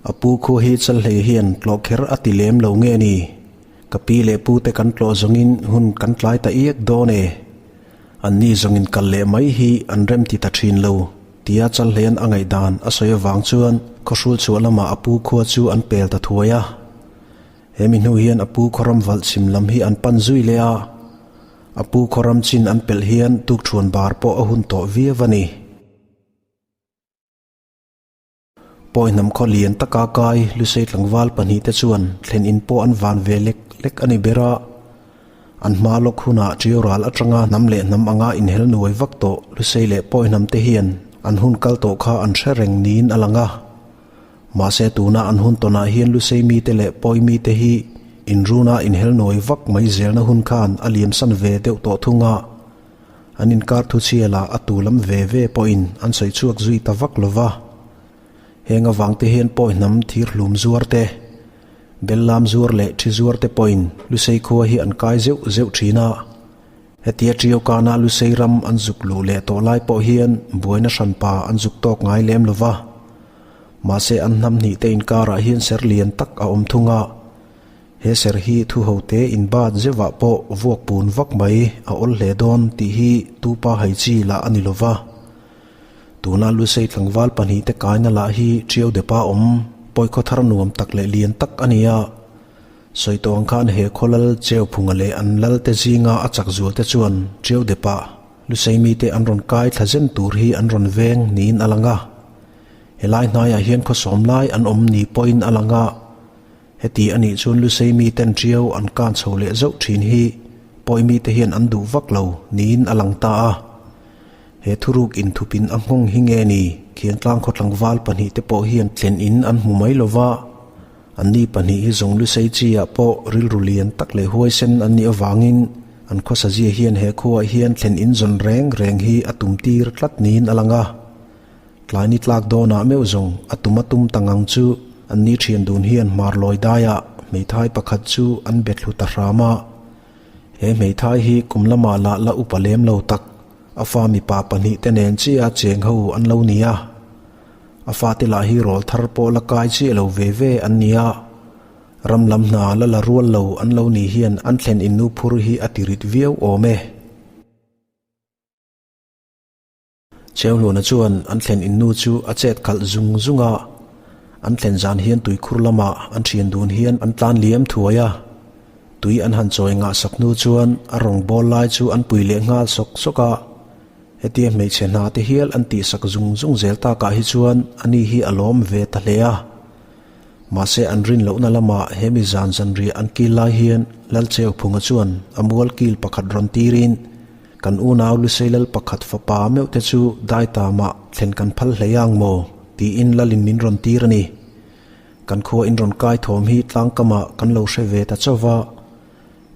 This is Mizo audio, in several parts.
A pu khu hi Chalhlei hian tlawh kher a ti lem lo nge ni? Ka pi leh pu te kan tlawh zawngin hun kan tlai ta iak dawn e. An ni zawngin kal leh mai hi an rem ti ta thin lo, tia Chalhleian a ngaihdan a sawi avang chuan khawhrul chhuah lamah a pu khua chu an pel ta thuai a. He mi hnu hian a pu khawram valh chhim lam hi an pan zui leh a. A pu khawram chin an pelh hian tukthuan bar pawh a hun tawh viau a ni. Pawi hnam khaw lian taka kai Lusei tlangval pahnihte chuan thlen in pawh an van ve lek lek a ni ber a. An hma lawk hunah ṭiau ral aṭanga hnam leh hnam anga inhel nuai vak tawh Lusei leh Pawi hnamte hian an hun kal tawh kha an hre reng niin a lang a. Mahse tuna an hun tawnah hian Lusei mite leh Pawi mite hi inruna inhel nuai vak mai zelna hun khan a liamsan ve deuh tawh thung a. An inkar thuchhia lah a tu lam ve ve pawhin an sawi chhuak zui ta vak lo va. Heng avangte hian pawi hnam thir hlum zuar te, bellam zuar leh thi zuar te pawhin Lusei khua hi an kai zeuh zeuh thin a. Hetia Ṭiau kana Lusei ram an zuk luh leh tawh lai pawh hian buaina hranpa an zuk tawk ngai lem lo va. Mahse an hnam hnih te inkarah hian ser lian tak a awm thung a. He ser hi thu ho te in bat zeuhah pawh vuak pun vak mai a awl hle dawn tih hi tupa hai chi lah a ni lo va. Tuna Lusei tlangval pahnihte kaina lah hi Ṭiau Depa awm pawikhaw thar nuam tak leh lian tak a ni a. Sawi tawh ang khan he khaw lal Cheu Phunga leh an lal te zinga a chak zual te chuan Ṭiau Depa Lusei mite an rawn kai thla zen tur hi an rawn veng niin a lang a. Helai hnaiah hian khaw sawm lai an awm ni pawhin a lang a. Heti a nih chuan Lusei miten ṭiau an kan chho leh zauh ṭhin hi pawi mite hian an duh vak lo niin a lang ta a. He thuruk inthupin a nghawng hi nge ni? Khiangtlang khaw tlangval pahnihte pawh hian thlen in an hmu mai lo va, anni pahnih hi zawng Lusei chi-ah pawh rilru lian tak leh huaisen an nih avangin an khawsazia hian he khuaah hian thlen in zawn reng reng hi a tum tir tlat niin a lang a. Tlai ni tlak dawnah meuh zawng a tum a tum ta ngang chu an ni thian dun hian hmar lawi daiah hmeithai pakhat chu an bet hlu ta hram a. He hmeithai hi kum lamah lah la upa lem lo tak, a fa mipa pahnih te nen chiah cheng ho an lo ni a. A fate lah hi rawl thar pawh la kai chiah lo ve ve an ni a. Ram lam hna la la rual lo an lo ni hian an thlen innu phur hi a tirit viau awm e. Cheuhluna chuan an thlen in nu chu a chet khalh zung zung a, an thlen zan hian tuikhur lamah an thian dun hian an tlan liam thuai a, tui an han chawi ngah sak hnu chuan a rawng bawl lai chu an pui leh nghal sawk sawk a, hetia hmeichhe hna te hial an tih sak zung zung zel takah hi chuan ani hi a lawm ve ta hle a. Mahse an rin lohna lamah he mi zan zanriah an kil lai hian Lalcheuphunga chuan a mual kil pakhat rawn tirin, Kan unau Lusei lal pakhat fapa meuh te chu Daitamah thlen kan phal hlei ang maw? tiin lalin min rawn tir a ni. Kan khua in rawn kai thawm hi tlangkamah kan lo hre ve ta chauh va,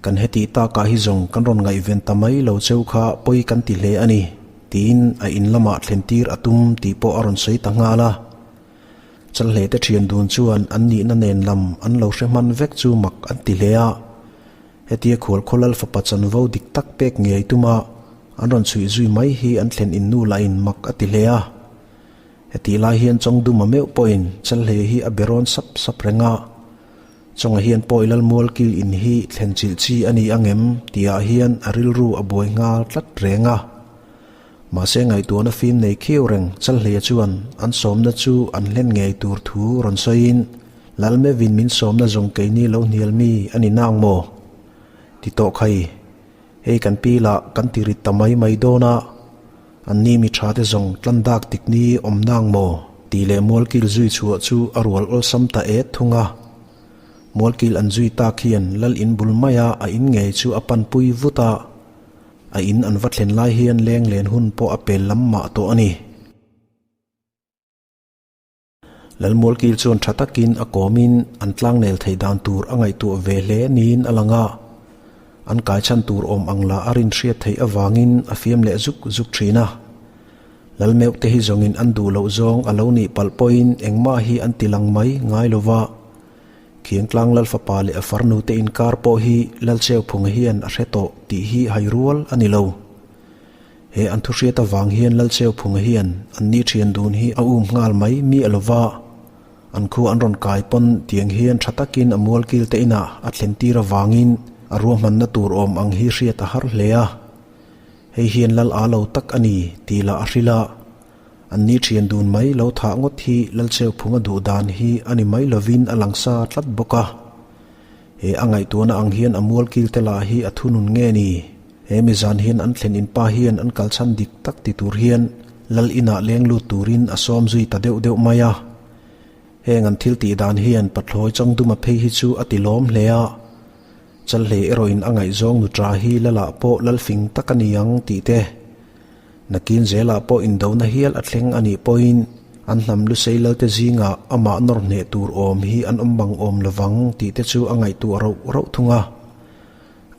kan heti takah hi zawng kan rawn ngaihven ta mai lo cheu kha pawi kan ti hle a ni, tiin a in lamah thlen tir a tum tih pawh a rawn sawi ta nghal a. Chalhleh te thian dun chuan an nihna nen lam an lo hre hman vek chu mak an ti hle a. Hetia khualkhaw lal fapa chanvo dik tak pek ngei tuma an rawn chhuih zui mai hi an thlen in nu lahin mak a ti hle a. Hetih lai hian Chawngduma meuh pawhin Chalhlei hi a be rawn sap sap reng a. Chawnga hian pawi lal mualkil in hi thlen chilh chi a ni angem tihah hian a rilru a buai nghal tlat reng a. Mahse ngaihtuahna fim nei khiau reng Chalhleia chuan an sawmna chu an hlen ngei tur thu rawn sawiin, Lalmevin min sawmna zawng keini lo hnial mi a ni nang maw? Ti tawh khai, hei kan pi lah kan ti rit ta mai mai dawn a, an ni mi tha te zawng tlan dak tik ni awm nang maw? Tih leh Mualkil zui chhuah chu a rual awlsam ta et thung a. Mualkil an zui tak hian Lal in bul maia a in ngei chu a panpui vut a. A in an va thlen lai hian leng len hun pawh a pel lam mah tawh a ni. Lalmualkil chuan tha takin a kawmin an tlangnel theih dan tur a ngaihtuah ve hle niin a lang a. An kaichhan tur awm ang lah a rinhriat theih avangin a fiam leh zuk zuk thin a. Lalmeuh te hi zawngin an duh loh zawng a lo nih palh pawhin engmah hi an ti lang mai ngai lo va. Khiangtlang Lal fapa leh a farnu te inkar pawh hi Lalcheuphunga hian a hre tawh tih hi hai rual a ni lo. He an thuhriat avang hian Lalcheuphunga hian an ni thian dun hi a um nghal mai mi a lo va. An khu an rawn kai pawn tiang hian tha takin a mualkil te inah a thlen tir avangin a ruahmanna tur awm ang hi hriat a har hle a. Hei hian lal aa lo tak a ni tih lah a hrilh a. An ni thian dun mai lo thah ngawt hi Lalcheuphunga duh dan hi a ni mai lovin a lang sa tlat bawk a. He a ngaihtuahna ang hian a mualkil te lah hi a thunun nge ni? He mi zan hian an thlen in pa hian an kalchhan dik tak ti tur hian Lal inah leng lut turin a sawm zui ta deuh deuh mai a. Heng an thil tih dan hian Pathlawi Changduma phei hi chu a ti lawm hle a. Chalhlei erawhin a ngaihzawng nutra hi Lalah pawh Lal fing tak a ni ang tih te, Nakin zelah pawh indona hial a thleng a nih pawhin an hnam lusei lalte zingah amah nawr hneh tur awm hi an awm bang awm lovang tih te chu a ngaihtuah rauh rauh thung a.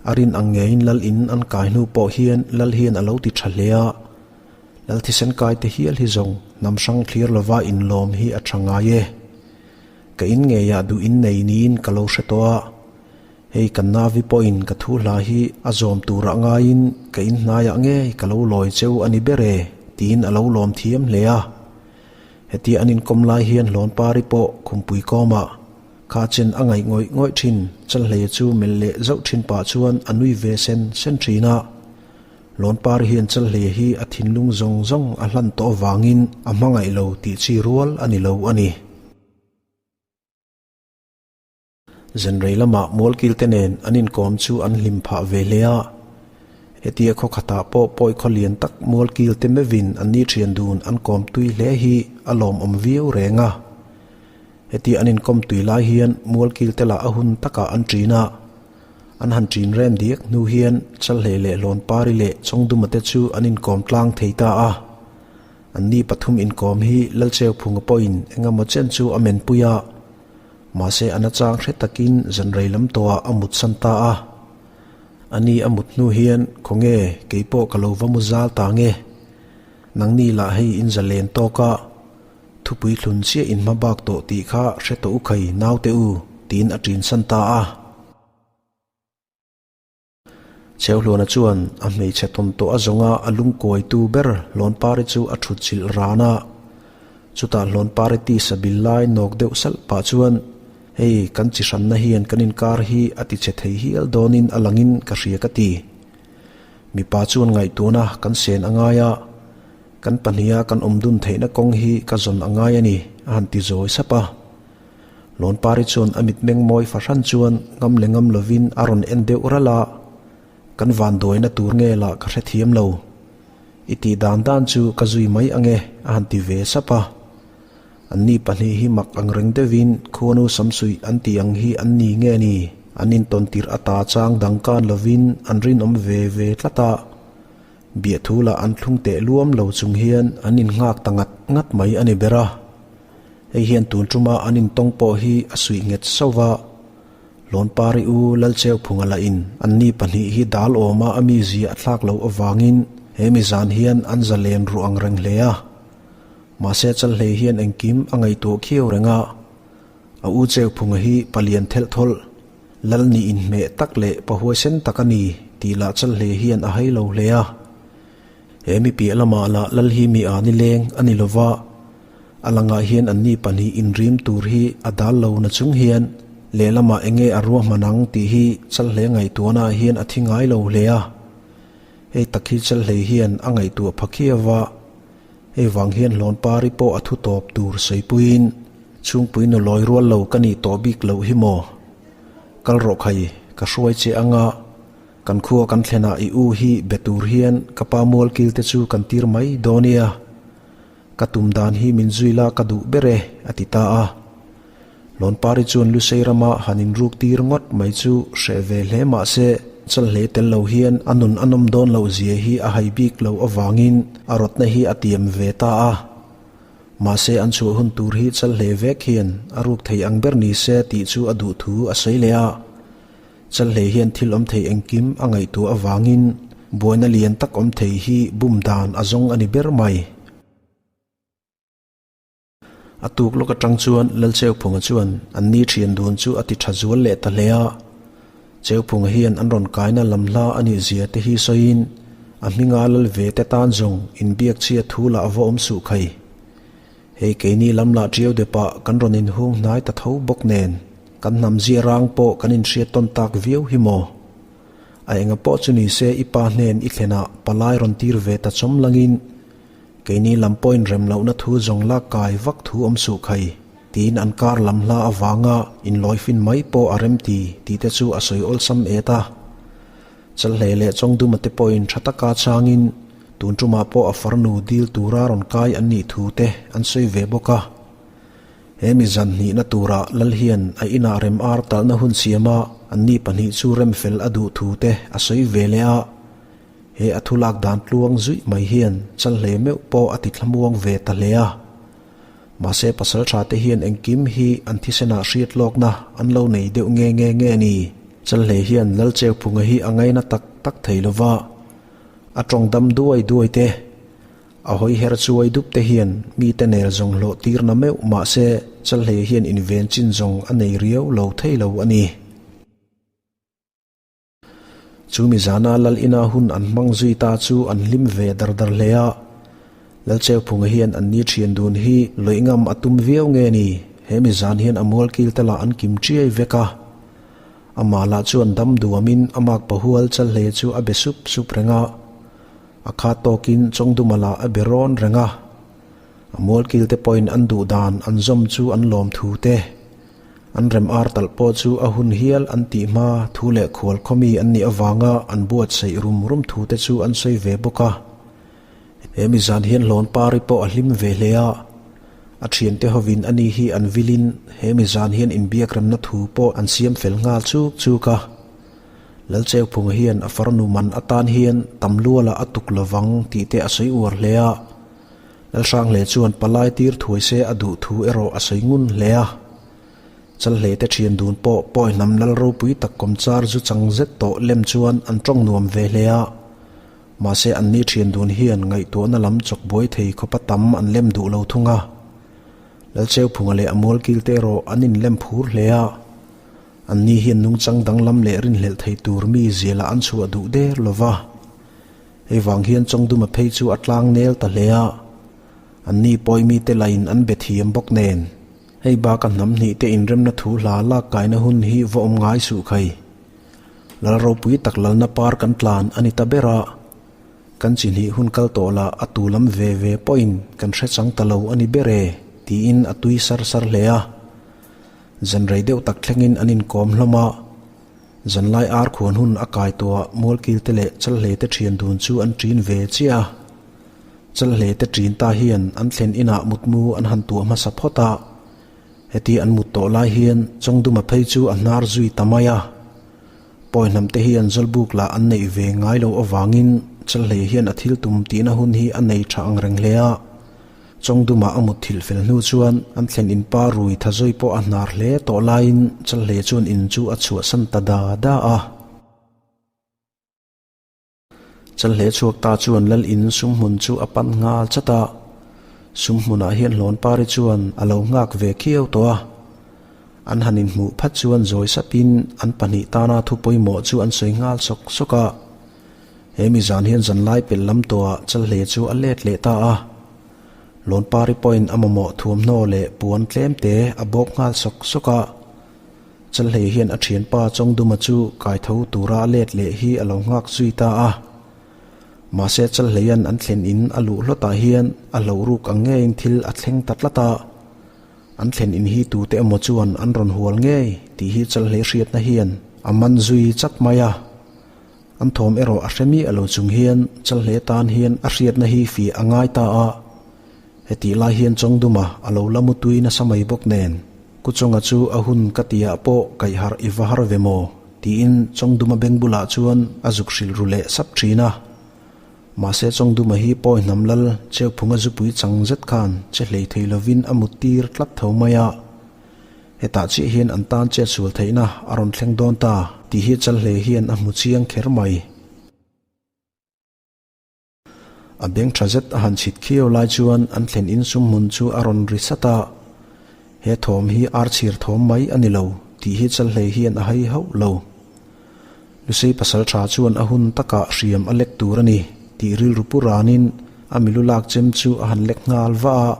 A rin ang ngeiin lal in an kai hnu pawh hian lal hian a lo ti tha hle a, lal thisen kai te hial hi zawng hnam hrang thlir lova inlawm hi a tha ngai e. Ka in ngeiah duh in nei niin ka lo hre tawh a. Hei kan navi pawhin ka thu hla hi a zawm turah ngaiin ka inhnaiah ngei ka lo lawi cheu a ni ber e tiin a lo lawm thiam hle a. Hetia an inkawm lai hian Hlawnpari pawh khumpui kawmah kha chen a ngaih ngawih ngawih thin, Chalhleia chu melh leh zauh thin pah chuan a nui ve sen sen thin a. Hlawnpari hian Chalhleia hi a thinlung zawng zawng a hlan tawh avangin a hmangaih lo tih chi rual a ni lo a ni. Zanrei lamah mualkilte nen an inkawm chu an hlim phah ve hle a. Hetia khaw khatah pawh pawi khaw lian tak mualkilte mevin an ni thian dun an kawm tui hle hi a lawmawm viau reng a. Hetia an inkawm tui lai hian mualkilte lah a hun takah an ṭin a. An han ṭin rem diak hnu hian Chalhlei leh Hlawnpari leh Chawngduma te chu an inkawm tlang thei ta a. Anni pathum inkawm hi Lalcheuphunga pawhin engemaw chen chu a menpui a. Mahse a nachang hre takin zanrei lam tawhah a mutsan ta a. Ani a mut hnu hian khawnge keipawh ka lo va mu zal ta nge? Nangni lah hei in zalen tawk a, thupui thlun chiah in hma bak tawh tih kha hre tawh u khai naute u tiin a ṭinsan ta a. Cheuhluana chuan a hmeichhe tawn tawh a zawnga a lungkuaitu ber Hlawnpari chu a thut chilh ran a. Chutah Hlawnpari tisa bil lai nawk deuh salh pah chuan, Hei, kan chi hranna hian kan inkar hi a ti che thei hial dawnin a langin ka hria ka ti. Mipa chuan ngaihtuahna kan sen a ngai a, kan pahniha kan awmdun theihna kawng hi ka zawn a ngai a ni, a han ti zawi sap a. Lawnpari chuan a mitmeng mawi fahran chuan ngam leh ngam lovin a rawn en deuh ralh a, Kan vanduaina tur nge lah ka hrethiam lo. I tih dan dan chu ka zui mai ange a han ti ve sap a. Anni pahnih hi mak ang reng deuhin khuanu samsuih an tih ang hi an ni nge ni? An intawn tirh ata chang dang kan lovin an rinawm ve ve tlat a. Biahthu lah an thlung teh luam lo chung hian an innghak ta ngat ngat mai a ni ber a. Hei hian tun tuma an intawng pawh hi a suih nghet sauh va, Lawnpari u Lalcheuphunga lahin anni pahnih hi dal awma a mizia a thlak loh avangin he mi zan hian an zalen ruh ang reng hle a. Mahse Chalhlei hian engkim a ngaihtuah khiau reng a, a u Cheuphunga hi palian thelh thawlh, Lal nih inhmeh tak leh pahuaisen tak a ni tih lah Chalhlei hian a hai lo hle a. He mi piah lamah lah Lal hi mi a ni leng a ni lova, a langah hian anni pahnih inrim tur hi a dal lo na chung hian lehlamah enge a ruahman ang tih hi Chalhlei ngaihtuahnaah hian a thi ngai lo hle a. Hei tak hi Chalhlei hian a ngaihtuah pha khiau a, hei vang hian Hlawnpari pawh a thu tawp tur sawipuiin chhungpui nulawi rual lo ka nih tawh bik loh hi maw? Kal rawh khai, ka hruai che anga. Kan khua kan thlenah i u hi be tur hian ka pa mualkil te chu kan tir mai dawn nia. Ka tum dan hi min zui la ka duh ber e, a ti ta a. Lawnpari chuan Lusei rama han inruk tir ngawt mai chu hreh ve hle mah se, chalhlei tel lo hian a nun a nawm dawn loh zia hi a hai bik loh avangin a rawtna hi a tiam ve ta a. Mahse an chhuah hun tur hi chalhlei vek hian a ruk thei ang ber ni se tih chu a duh thu a sawi leh a. Chalhlei hian thil awm thei engkim a ngaihtuah avangin buaina lian tak awm thei hi bum dan a zawng a ni ber mai. A tuk lawk atang chuan Lalcheuphunga chuan an ni thian dun chu a ti tha zual leh ta hle a. Cheuphunga hian an rawn kaina lam hla a nih zia te hi sawiin a hminga lal ve te tan zawng inbiak chhia thu lah va awm suh khai. Hei keini lam lah ṭiau depah kan rawn inhung hnai ta tho bawk nen, kan hnam zia rang pawh kan inhriat tawn tak viau hi maw? A enga pawh chu ni se i pa hnen i thlenah palai rawn tir ve ta chawm langin keini lam pawhin rem lohna thu zawng lak kai vak thu awm suh khai tiin an kar lam hla avanga inlawifin mai pawh a rem ti tih te chu a sawi awlsam et a. Chalhlei leh Chawngduma te pawhin tha taka changin tun tumah pawh a farnu dil tura rawn kai an nih thu te an sawi ve bawk a. He mi zan hnihna turah Lal hian a inah rem ar talhna hun siama anni pahnih chu rem fel a duh thu te a sawi ve leh a. He a thu lak dan tluang zuih mai hian Chalhlei meuh pawh a ti thlamuang ve ta hle a. Mahse pasal tha te hian engkim hi an thisenah hriat lawkna an lo nei deuh nge nge nge a ni. Chalhlei hian Lalcheuphunga hi a ngaina tak tak thei lova, a tawng dam duai duai te, a hawi her chuai dup te hian mite nel zawng hlawh tirna meuh mahse Chalhlei hian inven chin zawng a nei riau lo thei lo a ni. Chu mi zana Lal ina hun an hmang zui ta chu an hlim ve dar dar hle a. Lalcheuphunga hian an ni thian dun hi lawih ngam a tum viau nge ni, he mi zan hian a mualkil te lah an kim chiai vek a. Amah lah chuan dam duamin a mak pahual chalhle chu a be sup sup reng a. A khat tawkin Chawngduma lah a be rawn reng a. A mualkil te pawhin an duh dan an zawm chu an lawm thu te. An rem ar talh pawh chu a hun hial an tih hma thu leh khual khawmi an nih avanga an buatsaih rum rum thu te chu an sawi ve bawk a. He mi zan hian hlawn pari pawh a hlim ve hle a, a thiante hovin ani hi an vilin he mi zan hian inbiakremna thu pawh an siam fel nghal chuk chuk a. Lalcheuphunga hian a farnu man atan hian tam lualah a tuk lovang tih te a sawi uar hle a. Lalhranghle chuan palai tir thuai se a duh thu erawh a sawi ngun hle a. Chalhle te thian dun pawh pawi hnam lal ropui tak kawmchar zu chang zet tawh lem chuan an tawng nuam ve hle a. Mahse anni thian dun hian ngaihtuahna lam chawk buai thei khawpa tam an lem duh lo thung a. Lalcheuphunga leh a mualkil te erawh an inlem phur hle a. Anni hian nungchang danglam leh rinhlelh thei tur mi zialah an chhuah duh der lo va. Hei vang hian Chawngduma phei chu a tlang nel ta hle a, anni pawi mite lain an be thiam bawk nen. Hei baka hnam hnih te inremna thu hla lak kaina hun hi va awm ngai suh khai. Lal ropui tak lalna par kan tlan a ni ta ber a, kan chi hnih hun kal tawh lah a tu lam ve ve pawhin kan hre chang ta lo a ni ber e, tiin a tui sar sar hle a. Zan rei deuh tak thlengin an inkawm hlawm a. Zanlai ar khuan hun a kai tawhah Mualkil te leh Chalhlei te thian dun chu an ṭin ve chiah a. Chalhlei te ṭin ta hian an thlen inah mutmu an han tuah hmasa phawt a. Heti an mut tawh lai hian Chawngduma phei chu a hnar zui ta mai a. Pawihnam te hian Zawlbuk lah an neih ve ngai loh avangin Chalhlei hian a thil tum tihna hun hi a nei tha ang reng hle a. Chawngduma a mut thilh fel hnu chuan an thlen in pa rui thazawi pawh a hnar hle tawh laiin Chalhle chuan in chu a chhuahsan ta da da a. Chalhle chhuak ta chuan Lal in sumhmun chu a pan nghal chat a. Sumhmunah hian Hlawnpari chuan a lo nghak ve khiau tawh a. An han inhmuh phat chuan zawi sapin an pahnih tana thu pawimawh chu an sawi nghal sawk sawk a. He mi zan hian zanlai pelh lam tawhah Chalhle chu a let leh ta a. Lawnpari pawhin a mamawh thuamhnaw leh puan tlem te a bawk nghal sawk sawk a. Chalhlei hian a thianpa Chawngduma chu kaitho tura a let leh hi a lo nghak zui ta a. Mahse Chalhleia'n an thlen in a luh hlawtah hian a hloh ruk ang ngeiin thil a thleng ta tlat a. An thlen in hi tute emaw chuan an rawn hual ngei tih hi Chalhlei hriatna hian a man zui chat mai a. An thawm erawh a hre miah lo chung hian Chalhle tan hian a hriatna hi fih a ngai ta a, hetih lai hian Chawngduma a lo la mutui nasa mai bawk nen, Kuchawnga chu a hun ka tihah pawh kaihharh i va har ve maw? tiin Chawngduma beng bulah chuan a zuk hrilh ru leh sap thin a. Mahse Chawngduma hi pawi hnam lal Cheuphunga zupui chang zet khan che hlei thei lovin a muttir tlat tho mai a. Hetah chiah hian an tan chetsual theihna a rawn thleng dawn ta tih hi Chalhle hian a hmu chiang kher mai. A beng tha zet a han chhit khiau lai chuan an thlen in sumhmun chu a rawn ri sat a, he thawm hi ar chhir thawm mai a ni lo tih hi Chalhle hian a hai hauh lo. Lusei pasal tha chuan a hun takah hriam a lek tur a ni tih rilru pu ranin a milu lak chem chu a han lek nghal va a.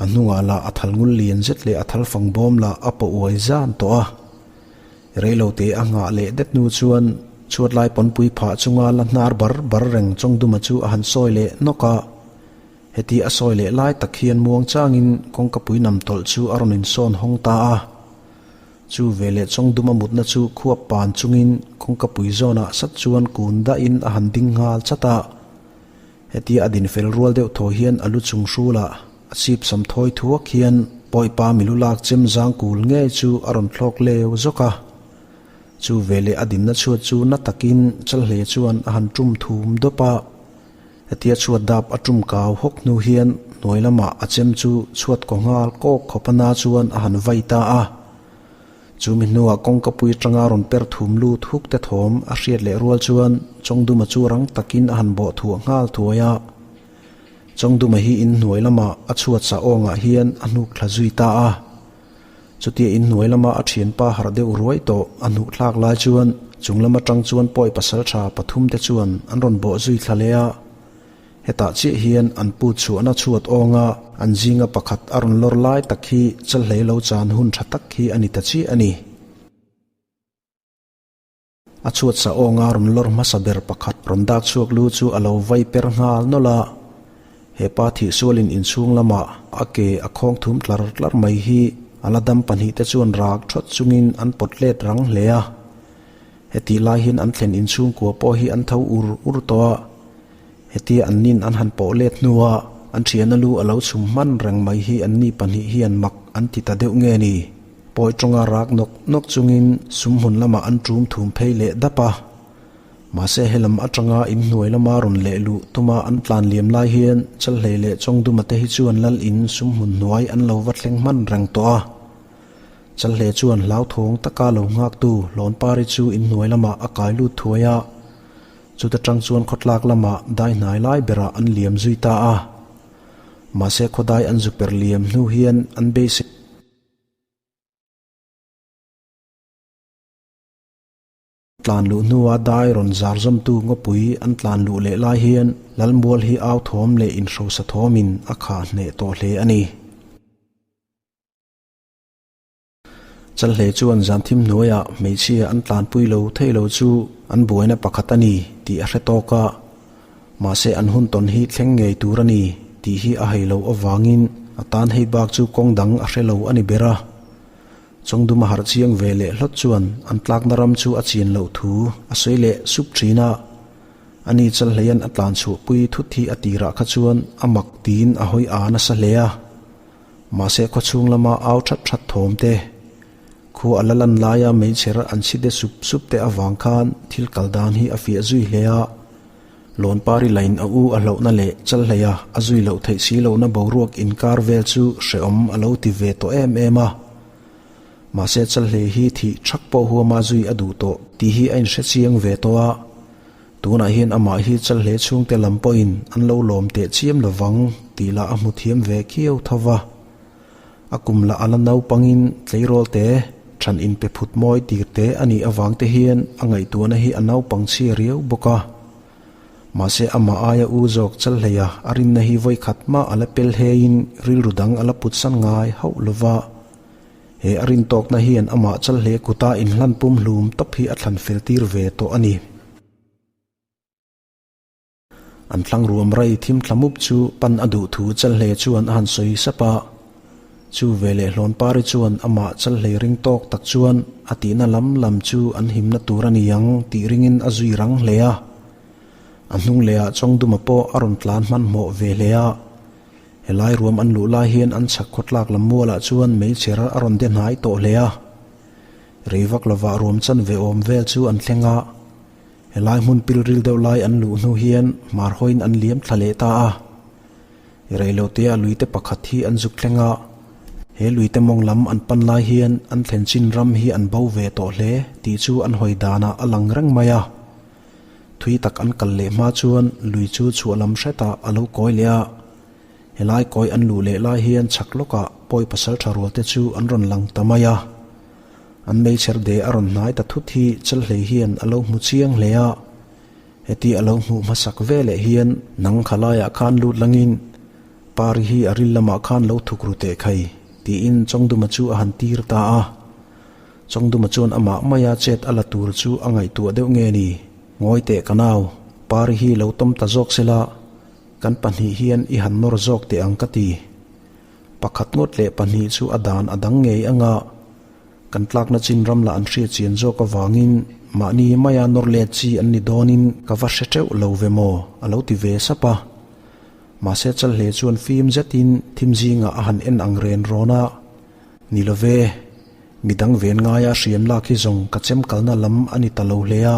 A hnungah lah a thal ngul lian zet leh a thal fang bawm lah a pawh uai zan tawh a. Reilote a nghah leh det hnu chuan chhuat lai pawnpui phah chunga la hnar bar bar reng Chawngduma chu a han sawi leh nawk a. Heti a sawi leh lai tak hian muang changin kawngkapui nam tawlh chu a rawn insawn hawng ta a. Chu veleh Chawngduma mutna chu khuap pan chungin kawngkapui zawnah sat chuan kun dahin a han ding nghal chat a. Hetia a din fel rual deuh thaw hian a lu chung hrulah a chip sam thawi thuak hian Pawipa milu lak chem zang kul ngei chu a rawn thlawk leu zawk a. Chu veleh a dinna chhuat chu na takin Chalhle chuan a han tum thum dawp a. Hetia chhuat dap a tum kau hawk hnu hian hnuai lamah a chem chu chhuat kaw nghal kawk khawp a na chuan a han vai ta a. Chu mi hnuah kawngkapui atanga rawn per thum lut huk te thawm a hriat leh rual chuan Chawngduma chu rang takin a han bawh thuah nghal thuai a. Chawngduma hi in hnuai lamah a chhuat sa awngah hian a hnuk thla zui ta a. Chutia in hnuai lama a thianpa harh deuh ruai tawh a hnuh thlak lai chuan chung lam atang chuan pawi pasal tha pathum te chuan an rawn bawh zui thla leh a. Hetah chiah hian an put chhuahna chhuat awnga an zinga pakhat a rawn lawr lai tak hi chalhlei lo chan hun tha tak hi a ni ta chiah a ni. A chhuat sa awnga rawn lawr hmasa ber pakhat rawn dak chhuak lu chu a lo vai per nghal nawlh a. He pa thihsualin inchhung lamah a ke a khawng thum tlar tlar mai hi a la dam pahnihte chuan rak thawt chungin an pawt let rang hle a. Hetih lai hian an thlen inchhungkua pawh hi an tho ur ur tawh a. Hetia an nin an han pawh let hnua an thiana lu a lo chhum hman reng mai hi an ni pahnih hian mak an ti ta deuh nge ni? Pawi tawnga rak nawk nawk chungin sum hmun lamah an tum thum phei leh dap a. Mahse helam atanga inhnuai lama rawn leh luh tuma an tlan liam lai hian Chalhlei leh Chawngduma te hi chuan lal in sum hmun hnuai an lo va thleng hman reng tawh a. Chalhlei chuan hlauthawng taka lo nghaktu Hlawnpari chu inhnuai lamah a kai lut thuai a. Chuta tang chuan khawtlak lamah dai hnai lai berah an liam zui ta a. Mahse khawdai an zu per liam hnu hian an beisei. Tlan luh hnua dai rawn zar zawmtu ngawpui an tlan luh leh lai hian Lalmual hi au thawm leh inhrosa thawmin a khah hneh tawh hle a ni. Chalhlei chuan zan thim hnuaiah hmeichhia an tlanpui lo thei lo chu an buaina pakhat a ni tih a hre tawk a, mahse an hun tawn hi thleng ngei tur a ni tih hi a hei lo avangin a tan hei bak chu kawng dang a hre lo a ni ber a. Chawngduma harh chiang ve leh hlawt chuan an tlakna ram chu a chian loh thu a sawi leh sup thin a, ani Chalhleian a tlan chhuahpui thut hi a tirah kha chuan a mak tiin a hawi a nasa hle a. Mahse khawchhung lama au that that thawm te, khua a la lan laia meichher an chhi de sup sup te avang khan thil kal dan hi a fiah zui hle a. Lawnpari lain a u a hlauhna leh chalhleia a zui loh theih si lohna boruak inkar vel chu hrehawm a lo ti ve tawh em em a. Mahse chalhlei hi thih thak pawh huama zui a duh tawh tih hi a inhre chiang ve tawh a. Tunah hian amah hi Chalhle chhungte lam pawhin an lo lawm teh chiam lovang tih lah a hmu thiam ve khiau tho va. A kum lah a la naupangin tleirawl te, than inpe phut mawi tir te a nih avang te hian a ngaihtuahna hi a naupang chhia riau bawk a. Mahse amah aia u zawk Chalhleia a rinna hi vawikhat mah a la pel hleiin rilru dang a la putsan ngai hauh lova. He a rintawkna hian amah Chalhle kuta inhlan pumhlum tawp hi a thlan fel tir ve tawh a ni. An tlangruam rei thim thla mup chu pan a duh thu Chalhle chuan a han sawi sap a. Chu veleh Hlawnpari chuan amah Chalhle ring tawk tak chuan a tihna lam lam chu an himna tur a ni ang tih ringin a zui rang hle a. A hnung lehah Chawngduma pawh a rawn tlan hmanhmawh ve hle a. Helai ruam an luh lai hian an chhak khawtlak lam mualah chuan meichher a rawn de hnai tawh hle a. Rei vak lovah ruam chanve awm vel chu an thleng a. Helai hmun pilril deuh lai an luh hnu hian hmar hawiin an liam thla leh ta a. Reilotea luite pakhat hi an zuk thleng a. He luite mawng lam an pan lai hian an thlen chin ram hi an bo ve tawh hle tih chu an hawi danah a lang reng mai a. Thui tak an kal leh hma chuan lui chu chhuah lam hretah a lo kawi leh a. Helai kawi an luh leh lai hian chhak lawkah pawi pasal tha rual te chu an rawn lang ta mai a. An meichher de a rawn hnai ta thut hi Chalhlei hian a lo hmu chiang hle a. Heti a lo hmuh hmasak ve leh hian nang kha laiah khan lut langin. Pari hi a ril lamah khan lo thuk ru teh khai, tiin Chawngduma chu a han tir ta a. Chawngduma chuan amah maia chet a la tur chu a ngaihtuah deuh nge ni? Ngawi teh ka nau, Pari hi lo tawm ta zawk sela, kan pahnih hian i han nawr zawk teh ang ka ti. Pakhat ngawt leh pahnih chu a dan a dang ngei anga kan tlakna chin ram lah an hriat chian zawk avangin mahni maia nawr let chi an ni dawnin ka va hre teuh lo ve maw a lo ti ve sap a. Mahse Chalhle chuan fim zetin thim zingah a han en ang ren rawn a, Ni lo ve, midang ven ngaia hriam lak hi zawng ka chem kalna lam a ni ta lo hle a,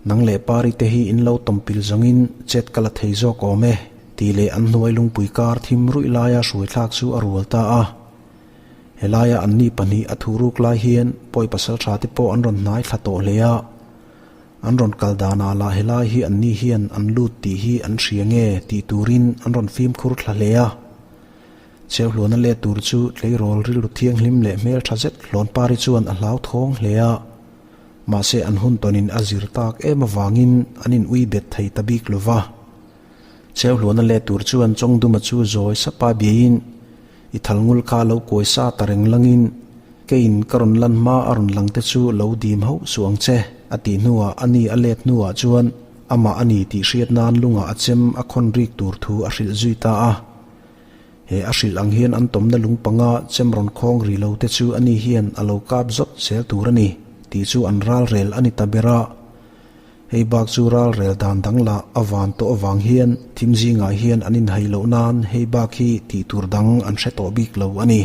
Nang leh Pari te hi in lo tawmpil zawngin chet ka la thei zawk awm e, tih leh an hnuai lungpui kar thim ruih laia hruaithlak chu a rual ta a. Helaia anni pahnih a thuruk lai hian pawi pasal tha te pawh an rawn hnai thla tawh hle a. An rawn kal danah lah helai hi anni hian an lut tih hi an hria nge tih turin an rawn fimkhur thla hle a. Cheuhluana let tur chu tleirawl rilru thianghlim leh hmeltha zet hlawn Pari chuan a hlauthawng hle a. Mahse an hun tawnin a zir tak em avangin an in ui bet thei ta bik lo va. Cheuhluana let tur chuan Chawngduma chu zawi sapa biaiin i thalngul kha lo kuai sa ta reng langin keiin ka rawn lan hma a rawn lang te chu lo dim hauh suh ang che a tih hnuah a ni a let hnuah chuan amah a ni tih hriat nan lungah a chem a khawn rik tur thu a hrilh zui ta a. He a hrilh ang hian an tawmna lung panga chem rawn khawng ri lo te chu ani hian a lo kap zawt zel tur a ni tih chu an ral rel a ni ta ber a. Hei bak chu ral rel dan dang lah a van tawh avang hian thim zingah hian an inhai loh nan hei bak hi tih tur dang an hre tawh bik lo a ni.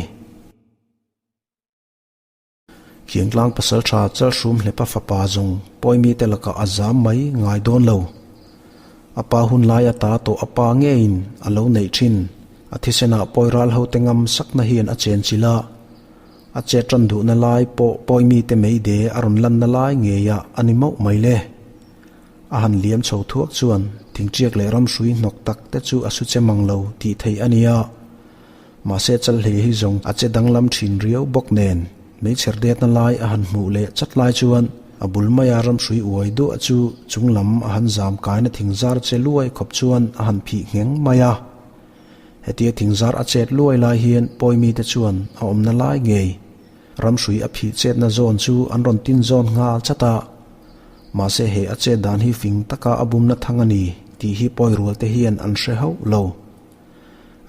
Khiangtlang pasaltha Chalhrum Hlepa fapa zawng pawimite lakah a zam mai ngai dawn lo. A pa hun lai ata tawh a pa ngeiin a lo neih thin. A thisenah pawi ral hote ngam sakna hian a chen chilh a. A chet tan duhna lai pawh pawimite meide a rawn lanna lai ngeiah a ni mauh mai le. A han liam chho thuak chuan thingṭiak leh ramhrui hnawk tak te chu a su che mang lo tih theih a nia. Mahse Chalhlei hi zawng a che danglam thin riau bawk nen meichher detna lai a han hmuh leh chat lai chuan a bul maia ramhrui uai duah chu chung lam a han zam kaina thingzar che luai khawp chuan a han phih ngheng mai a. Hetia thingzar a chet luai lai hian pawi mite chuan a awmna lai ngei ramhrui a phih chetna zawn chu an rawn tin zawn nghal chat a. Mahse he a chet dan hi fing taka a bumna thang a ni tih hi pawi rual te hian an hre hauh lo.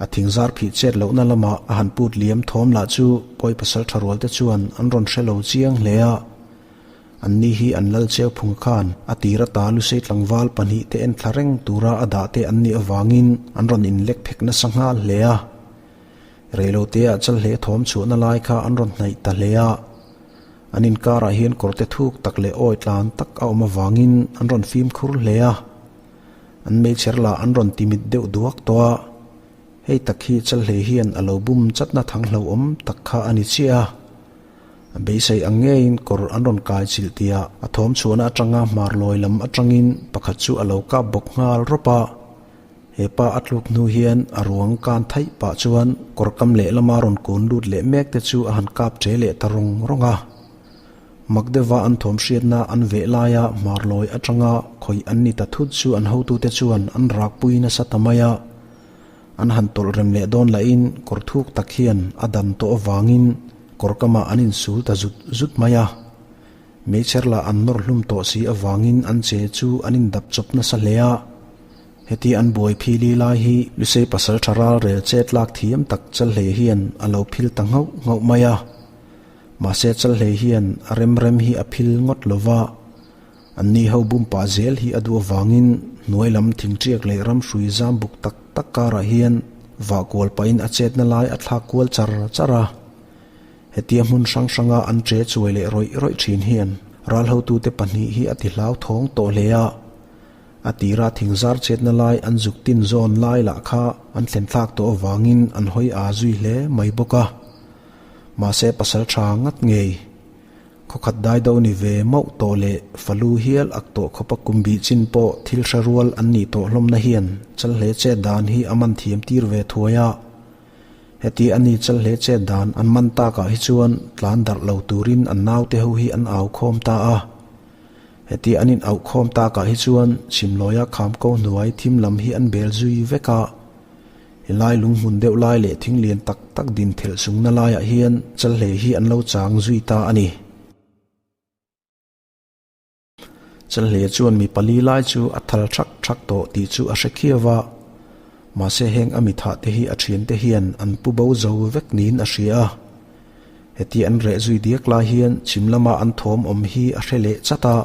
A thingzar phih chet lohna lamah a han put liam thawm lah chu pawi pasal tha rual te chuan an rawn hre lo chiang hle a. Anni hi an lal cheu phung khan a tir ata Lusei tlangval pahnih te en thla reng tura a dah te an nih avangin an rawn inlek phek nasa nghal hle a. Reiloteah Chalhle thawm chhuahna lai kha an rawn hnaih ta hle a. An inkarah hian kawrte thuk tak leh awi tlan tak a awm avangin an rawn fimkhur hle a. An meichher lah an rawn timit deuh duak tawh a, hei tak hi Chalhlei hian a lo bum chatna thang hlauhawm tak kha a ni chiah a. A beisei ang ngeiin kawr an rawn kai chilh tia a thawm chhuahna atanga hmar lawi lam atangin pakhat chu a lo kap bawk nghal rawp a. He pa a tluk hnu hian a ruang kan thaih pah chuan kawr kam lehlama rawn kun lut leh mek te chu a han kap che leh ta rawng rawng a. Mak deuha an thawm hriatna an veh laia hmar lawi atanga khawih an ni ta thut chu an hotute chuan an rakpui nasa ta mai a. An han tawlh rem leh dawn lahin kawr thuk tak hian a dan tawh avangin kawr kamah an insul ta zut zut mai a. Meichher lah an nawr hlum tawh si avangin an che chu an indap chawp nasa hle a. Heti an buai phili lai hi Lusei pasal tha ral rel chet lak thiam tak Chalhlei hian a lo phil ta nghauh nghauh mai a. Mahse Chalhlei hian a rem rem hi a phil ngawt lo va, anni ho bum pah zel hi a duh avangin hnuai lam thingṭiak leh ramhrui zam buk tak tak karah hian vah kual pahin a chetna lai a thlak kual char char a. Hetia hmun hrang hranga an ṭe chuai leh rawih rawih ṭhin hian ral hotute pahnih hi a ti hlauthawng tawh hle a. A tira thingzar chetna lai an zuk tin zawn lai lah kha an thlen thlak tawh avangin an hawi aa zui hle mai bawk a. Mahse pasal tha ngat ngei. Khawkhat dai do ni ve mauh tawh leh falu hial ak tawh khawpa kum bih chin pawh thil hre rual an nih tawh hlawmna hian Chalhle chet dan hi a man thiam tir ve thuai a. Heti a ni Chalhle chet dan an man takah hi chuan tlan darh lo turin an naute ho hi an au khawm ta a. Heti an in auh khawm takah hi chuan Chhimlawia kham ko hnuai thim lam hi an bel zui vek a. Helai lunghmun deuh lai leh thing lian tak tak din thelh sungna laiah hian Chalhlei hi an lo chang zui ta a ni. Chalhlei chuan mi pali lai chu a thal thak thak tawh tih chu a hre khiau a, mahse heng a mithah te hi a thiante hian an pu bo zo vek niin a hria a. Heti an reh zui diak lai hian chhim lama an thawm awm hi a hre leh chat a,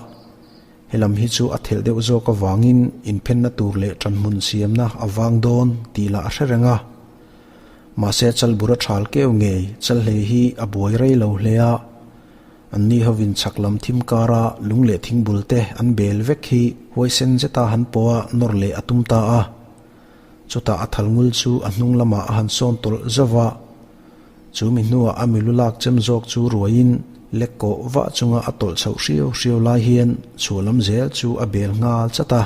helam hi chu a thelh deuh zawk avangin inphenna tur leh ṭanhmun siamna a vang dawn tih lah a hre reng a. Mahse Chalbura ṭhal keu ngei Chalhlei hi a buai rei lo hle a, anni hovin chhak lam thim kara lung leh thingbul te an bel vek hi huaisen zeta han pawha nawr leh a tum ta a. Chutah a thalngul chu a hnung lamah a han sawn tawlh zauh a. Chu mi hnuah a milu lak chem zawk chu ruaiin lek kawh vah chunga a tawlh chhoh hriau hriau lai hian chhuah lam zel chu a bel nghal chat a.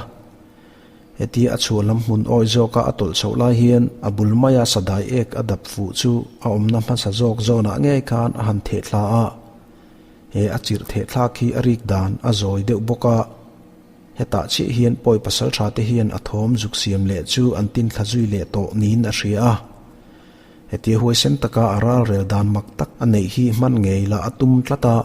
Hetia a chhuah lam hmun awi zawka a tawlh chhoh lai hian a bul maia sadai ek a dap fuh chu a awmna hmasa zawk zawnah ngei khan a han theh thla a. He a chirh theh thlak hi a rik dan a zawi deuh bawk a. Hetah chiah hian pawi pasal tha te hian a thawm zuk siam leh chu an tin thla zui leh tawh niin a hria a. Hetia huaisen taka a ral rel dan mak tak a neih hi hman ngei lah a tum tlat a.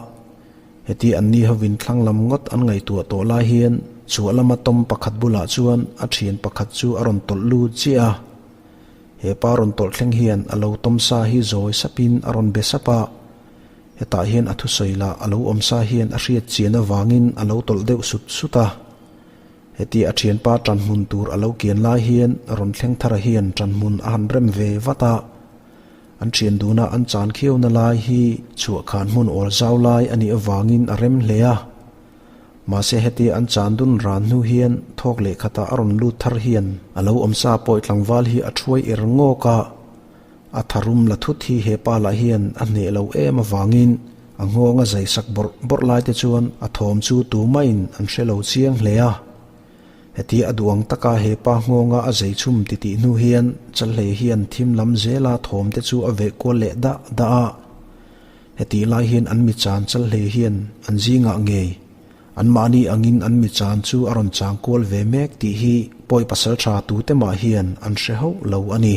Heti anni hovin thlang lam ngawt an ngaihtuah tawh lai hian chhuah lama tawm pakhat bulah chuan a thian pakhat chu a rawn tawlh lut chiah a. He pa rawn tawlh thleng hian a lo tawm sa hi zawi sapin a rawn be sap a. Hetah hian a thusawi lah a lo awm sa hian a hriat chian avangin a lo tawlh deuh sut sut a. Heti a thianpa tanhmun tur a lo kian lai hian rawn thleng thara hian tanhmun a han rem ve vat a. An thian duna an chan khiauna lai hi chhuahkhan hmun awl zau lai a nih avangin a rem hle a. Mahse heti an chan dun ran hnu hian thawk leh khatah a rawn lut thar hian a lo awmsa pawi tlangval hi a thuai er ngawk a. A tharum la thut hi he pa lah hian a hneh lo em avangin a nghawng a zai sak bawrh bawrh lai te chuan a thawm chu tumahin an hre lo chiang hle a. Heti a duh ang taka he pa nghawnga a zai chhum titih hnu hian Chalhlei hian thim lam zela thawm te chu a veh kual leh dah dah a. Hetih lai hian an mi chan Chalhlei hian an zingah ngei Anmahni angin an mi chan chu a rawn chang kual ve mek tih hi pawi pasal tha tute mah hian an hre hauh lo a ni.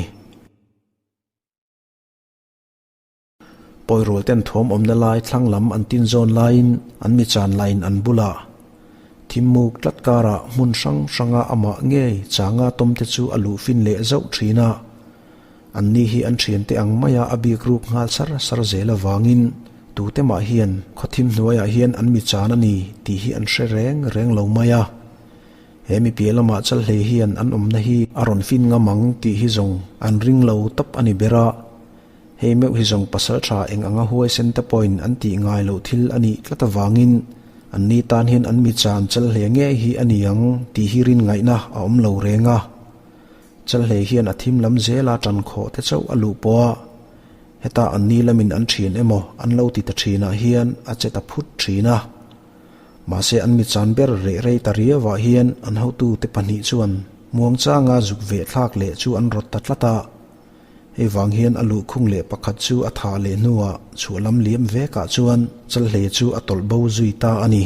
Pawi rual ten thawm awmna lai thlang lam an tin zawn laiin an mi chan laiin an bulah thim muk tlat karah hmun hrang hranga amah ngei changa tawmte chu a luh fin leh zauh thin a. Anni hi an thiante ang maia a bik ruk nghal sar sar zel avangin tute mah hian khawthim hnuaiah hian an mi chan a ni tih hi an hre reng reng lo mai a. He mi piah lamah Chalhlei hian an awmna hi a rawn fin ngam ang tih hi zawng an ring lo tawp a ni ber a. Hei meuh hi zawng pasal tha eng anga huaisen te pawhin an tih ngai loh thil a nih tlat avangin anni tan hian an mi chan Chalhlei ngei hi a ni ang tih hi rin ngaihna a awm lo reng a. Chalhlei hian a thim lam zela ṭan khawh te chauh a luh pawh a, heta an ni lamin an ṭhian emaw an lo ti ta ṭhinah hian a che ta phut ṭhin a. Mahse an mi chan ber reh rei ta riauah hian an hotute pahnih chuan muangchanga zuk veh thlak leh chu an rawt ta tlat a. Hei vang hian a luhkhung leh pakhat chu a thah leh hnuah chhuah lam liam vekah chuan Chalhlei chu a tawlh bo zui ta a ni.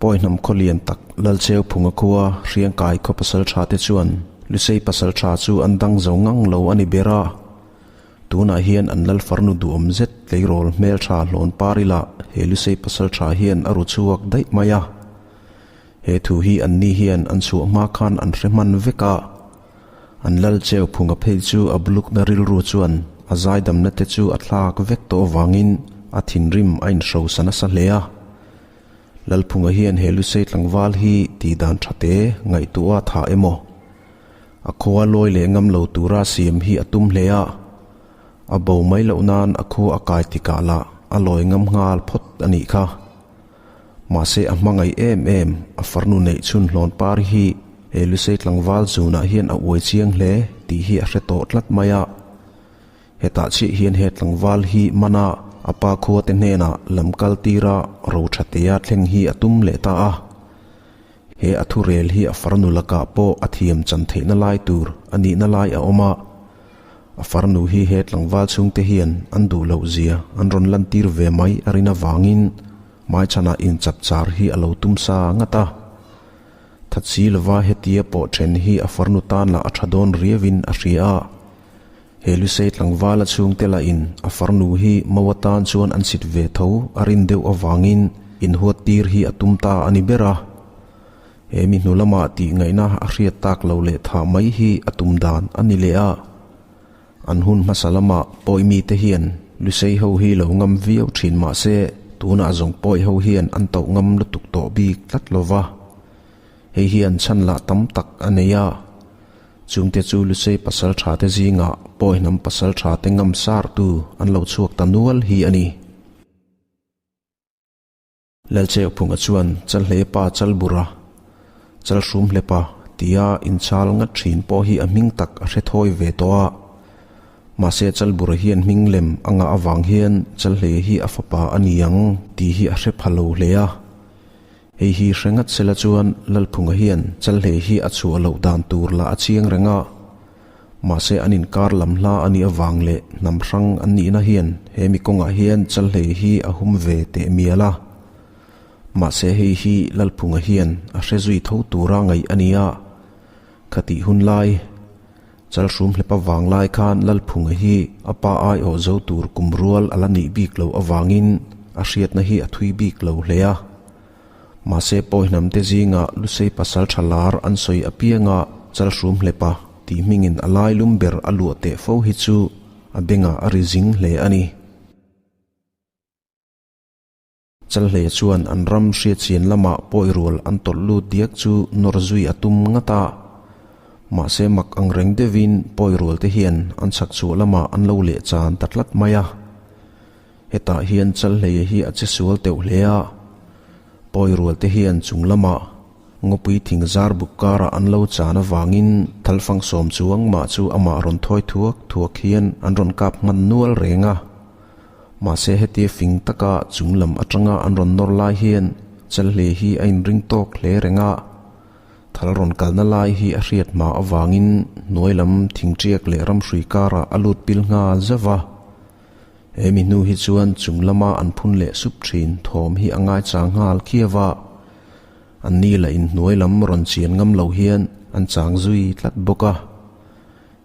Pawi hnam khaw lian tak Lalcheu Phunga khua Hriangkai khaw pasal tha te chuan Lusei pasal tha chu an dang zo ngang lo a ni ber a. Tunah hian an lal farnu duhawm zet tleirawl hmeltha hlawn par ila he Lusei pasal tha hian a ru chhuak daih mai a. He thu hi an ni hian an chhuah hma khan an hre hman vek a. An Lalcheu Phunga phei chu a bulukna rilru chuan a zaidamna te chu a thlak vek tawh avangin a thinrim a inhrosa nasa hle a. Lalphunga hian he Lusei tlangval hi tih dan tha te ngaihtuah a tha emaw? A khua lawi leh ngam lo tura siam hi a tum hle a, a bo mai loh nan a khua a kai tikah lah a lawi ngam nghal phawt a nih kha. Mahse a hmangaih em em, a farnu neih chhun hlawn par hi he Lusei tlangval zunah hian a uai chiang hle tih hi a hre tawh tlat mai a. Hetah chiah hian he tlangval hi mana a pa khuate hnenah lam kal tira ro tha tea thleng hi a tum leh ta a. He a thurel hi a farnu lakah pawh a thiam chan theihna lai tur a nihna lai a awm a. A farnu hi he tlangval chhungte hian an duh loh zia an rawn lantir ve mai a rin avangin hmaichhanah inchapchar hi a lo tum sa ngat a. That si lova hetia pawh then hi a farnu tan lah a tha dawn riauin a hria a. He Lusei tlangvala chhungte lahin a farnu hi mo atan chuan an sit ve tho a rin deuh avangin inhuat tir hi a tum ta a ni ber a. He mi hnu lamah tih ngaihna a hriat tak lo leh thah mai hi a tum dan a ni leh a. An hun hmasa lamah pawi mite hian Lusei ho hi lo ngam viau thin mah se tunah zawng pawi ho hian an tauh ngam lutuk tawh bik tlat lo va. Hei hian chhan lah tam tak a nei a. Chungte chu Lusei pasal tha te zingah pawi hnam pasal tha te ngam sartu an lo chhuak ta nual hi a ni. Lalcheuphunga chuan Chalhlepa Chalbura, Chalhrumhlepa tia inchal ngat thin pawh hi a hming tak a hre thawi ve tawh a. Mahse Chalbura hian hming lem a ngah avang hian Chalhle hi a fapa a ni ang tih hi a hre pha lo hle a. Hei hi hre ngat sela chuan Lalphunga hian Chalhle hi a chhuah loh dan tur lah a chiang reng a. Mahse an inkar lam hla a nih avang leh hnam hrang an nihna hian he mi kawngah hian Chalhlei hi a hum ve teh mial a. Mahse hei hi Lalphunga hian a hre zui tho tura ngaih a ni a. Khatih hun lai, Chalhrum hlepa vang lai khan Lalphunga hi a pa aiawh zo tur kum rual a la nih bik loh avangin a hriatna hi a thui bik lo hle a. Mahse pawihnamte zingah Lusei pasal tha lar an sawi apianga Chalhrum hlepa tih hmingin a lai lum ber a luah teh fo hi chu a bengah a ri zing hle a ni. Chalhle chuan an ram hriatchian lamah pawirual an tawlh lut diak chu nawr zui a tum ngat a. Mahse mak ang reng deuhin pawirualte hian an chhak chhuah lamah an lo leh chan ta tlat mai a. Hetah hian Chalhleia hi a che sual teuh hle a, pawirualte hian chung lamah ngawpui thing zar buk karah an lo chan avangin thalfang sawm chuang mah chu amah rawn thawi thuak thuak hian an rawn kap hman nual reng a. Mahse hetia fing taka chung lam atanga an rawn nawr lai hian Chalhleia hi a inring tawk hle reng a. Thal rawn kalna lai hi a hriat hma avangin hnuai lam thingṭiak leh ramhrui karah a lut pil nghal zauh a. He mi hnu hi chuan chung lama an phun leh sup thin thawm hi a ngaichang nghal khiau a, an ni lah inhnuai lam rawn chian ngam lo hian an chang zui tlat bawk a.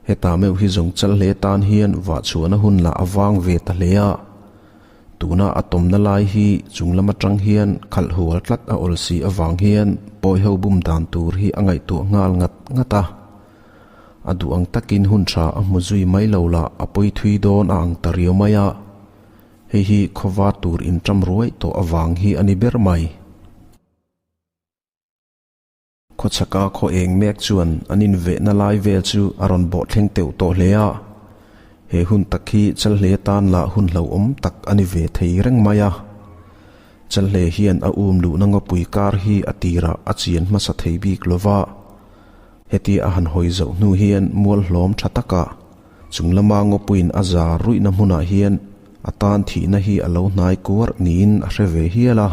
Hetah meuh hi zawng chal hle tan hian vah chhuahna hun lah a vang ve ta hle a, tuna a tawmna lai hi chung lam atang hian khalh hual tlat a awl si avang hian pawi ho bum dan tur hi a ngaihtuah nghal ngat ngat a. A duh ang takin hun tha a hmu zui mai lo lah a pawi thui dawn a ang ta riau mai a, hei hi khawva tur inṭam ruai tawh avang hi a ni ber mai. Khawchhaka khaw eng mek chuan an invehna lai vel chu a rawn bawh thleng teuh tawh hle a, he hun tak hi Chalhle tan lah hun hlauhawm tak a ni ve thei reng mai a. Chalhle hian a um luhna ngawpui kar hi a tirah a chian hmasa thei bik lova, Heti a han hawi zoh hnu hian mual hlawm tha taka chung lama ngawpuiin a zar ruihna hmunah hian a tan thihna hi a lo hnai kuar niin a hre ve hial a.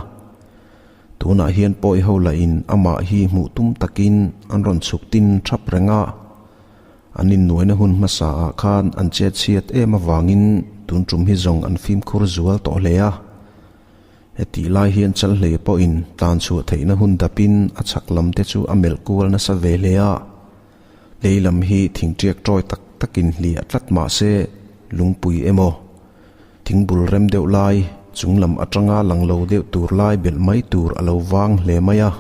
Tunah hian pawi ho lahin amah hi hmuh tum takin an rawn chhuk tin thap reng a. An innuaina hun hmasa ah khan an chet chhiat em avangin tun tum hi zawng an fimkhur zual tawh hle a. Hetih lai hian Chalhlei pawhin tlan chhuah theihna hun dapin a chhak lam te chu a melh kual nasa ve hle a. Lei lam hi thingṭiak ṭawi tak takin hliah tlat mah se lungpui emaw thingbul rem deuh lai chung lam aṭanga lang lo deuh tur lai belh mai tur a lo vang hle mai a.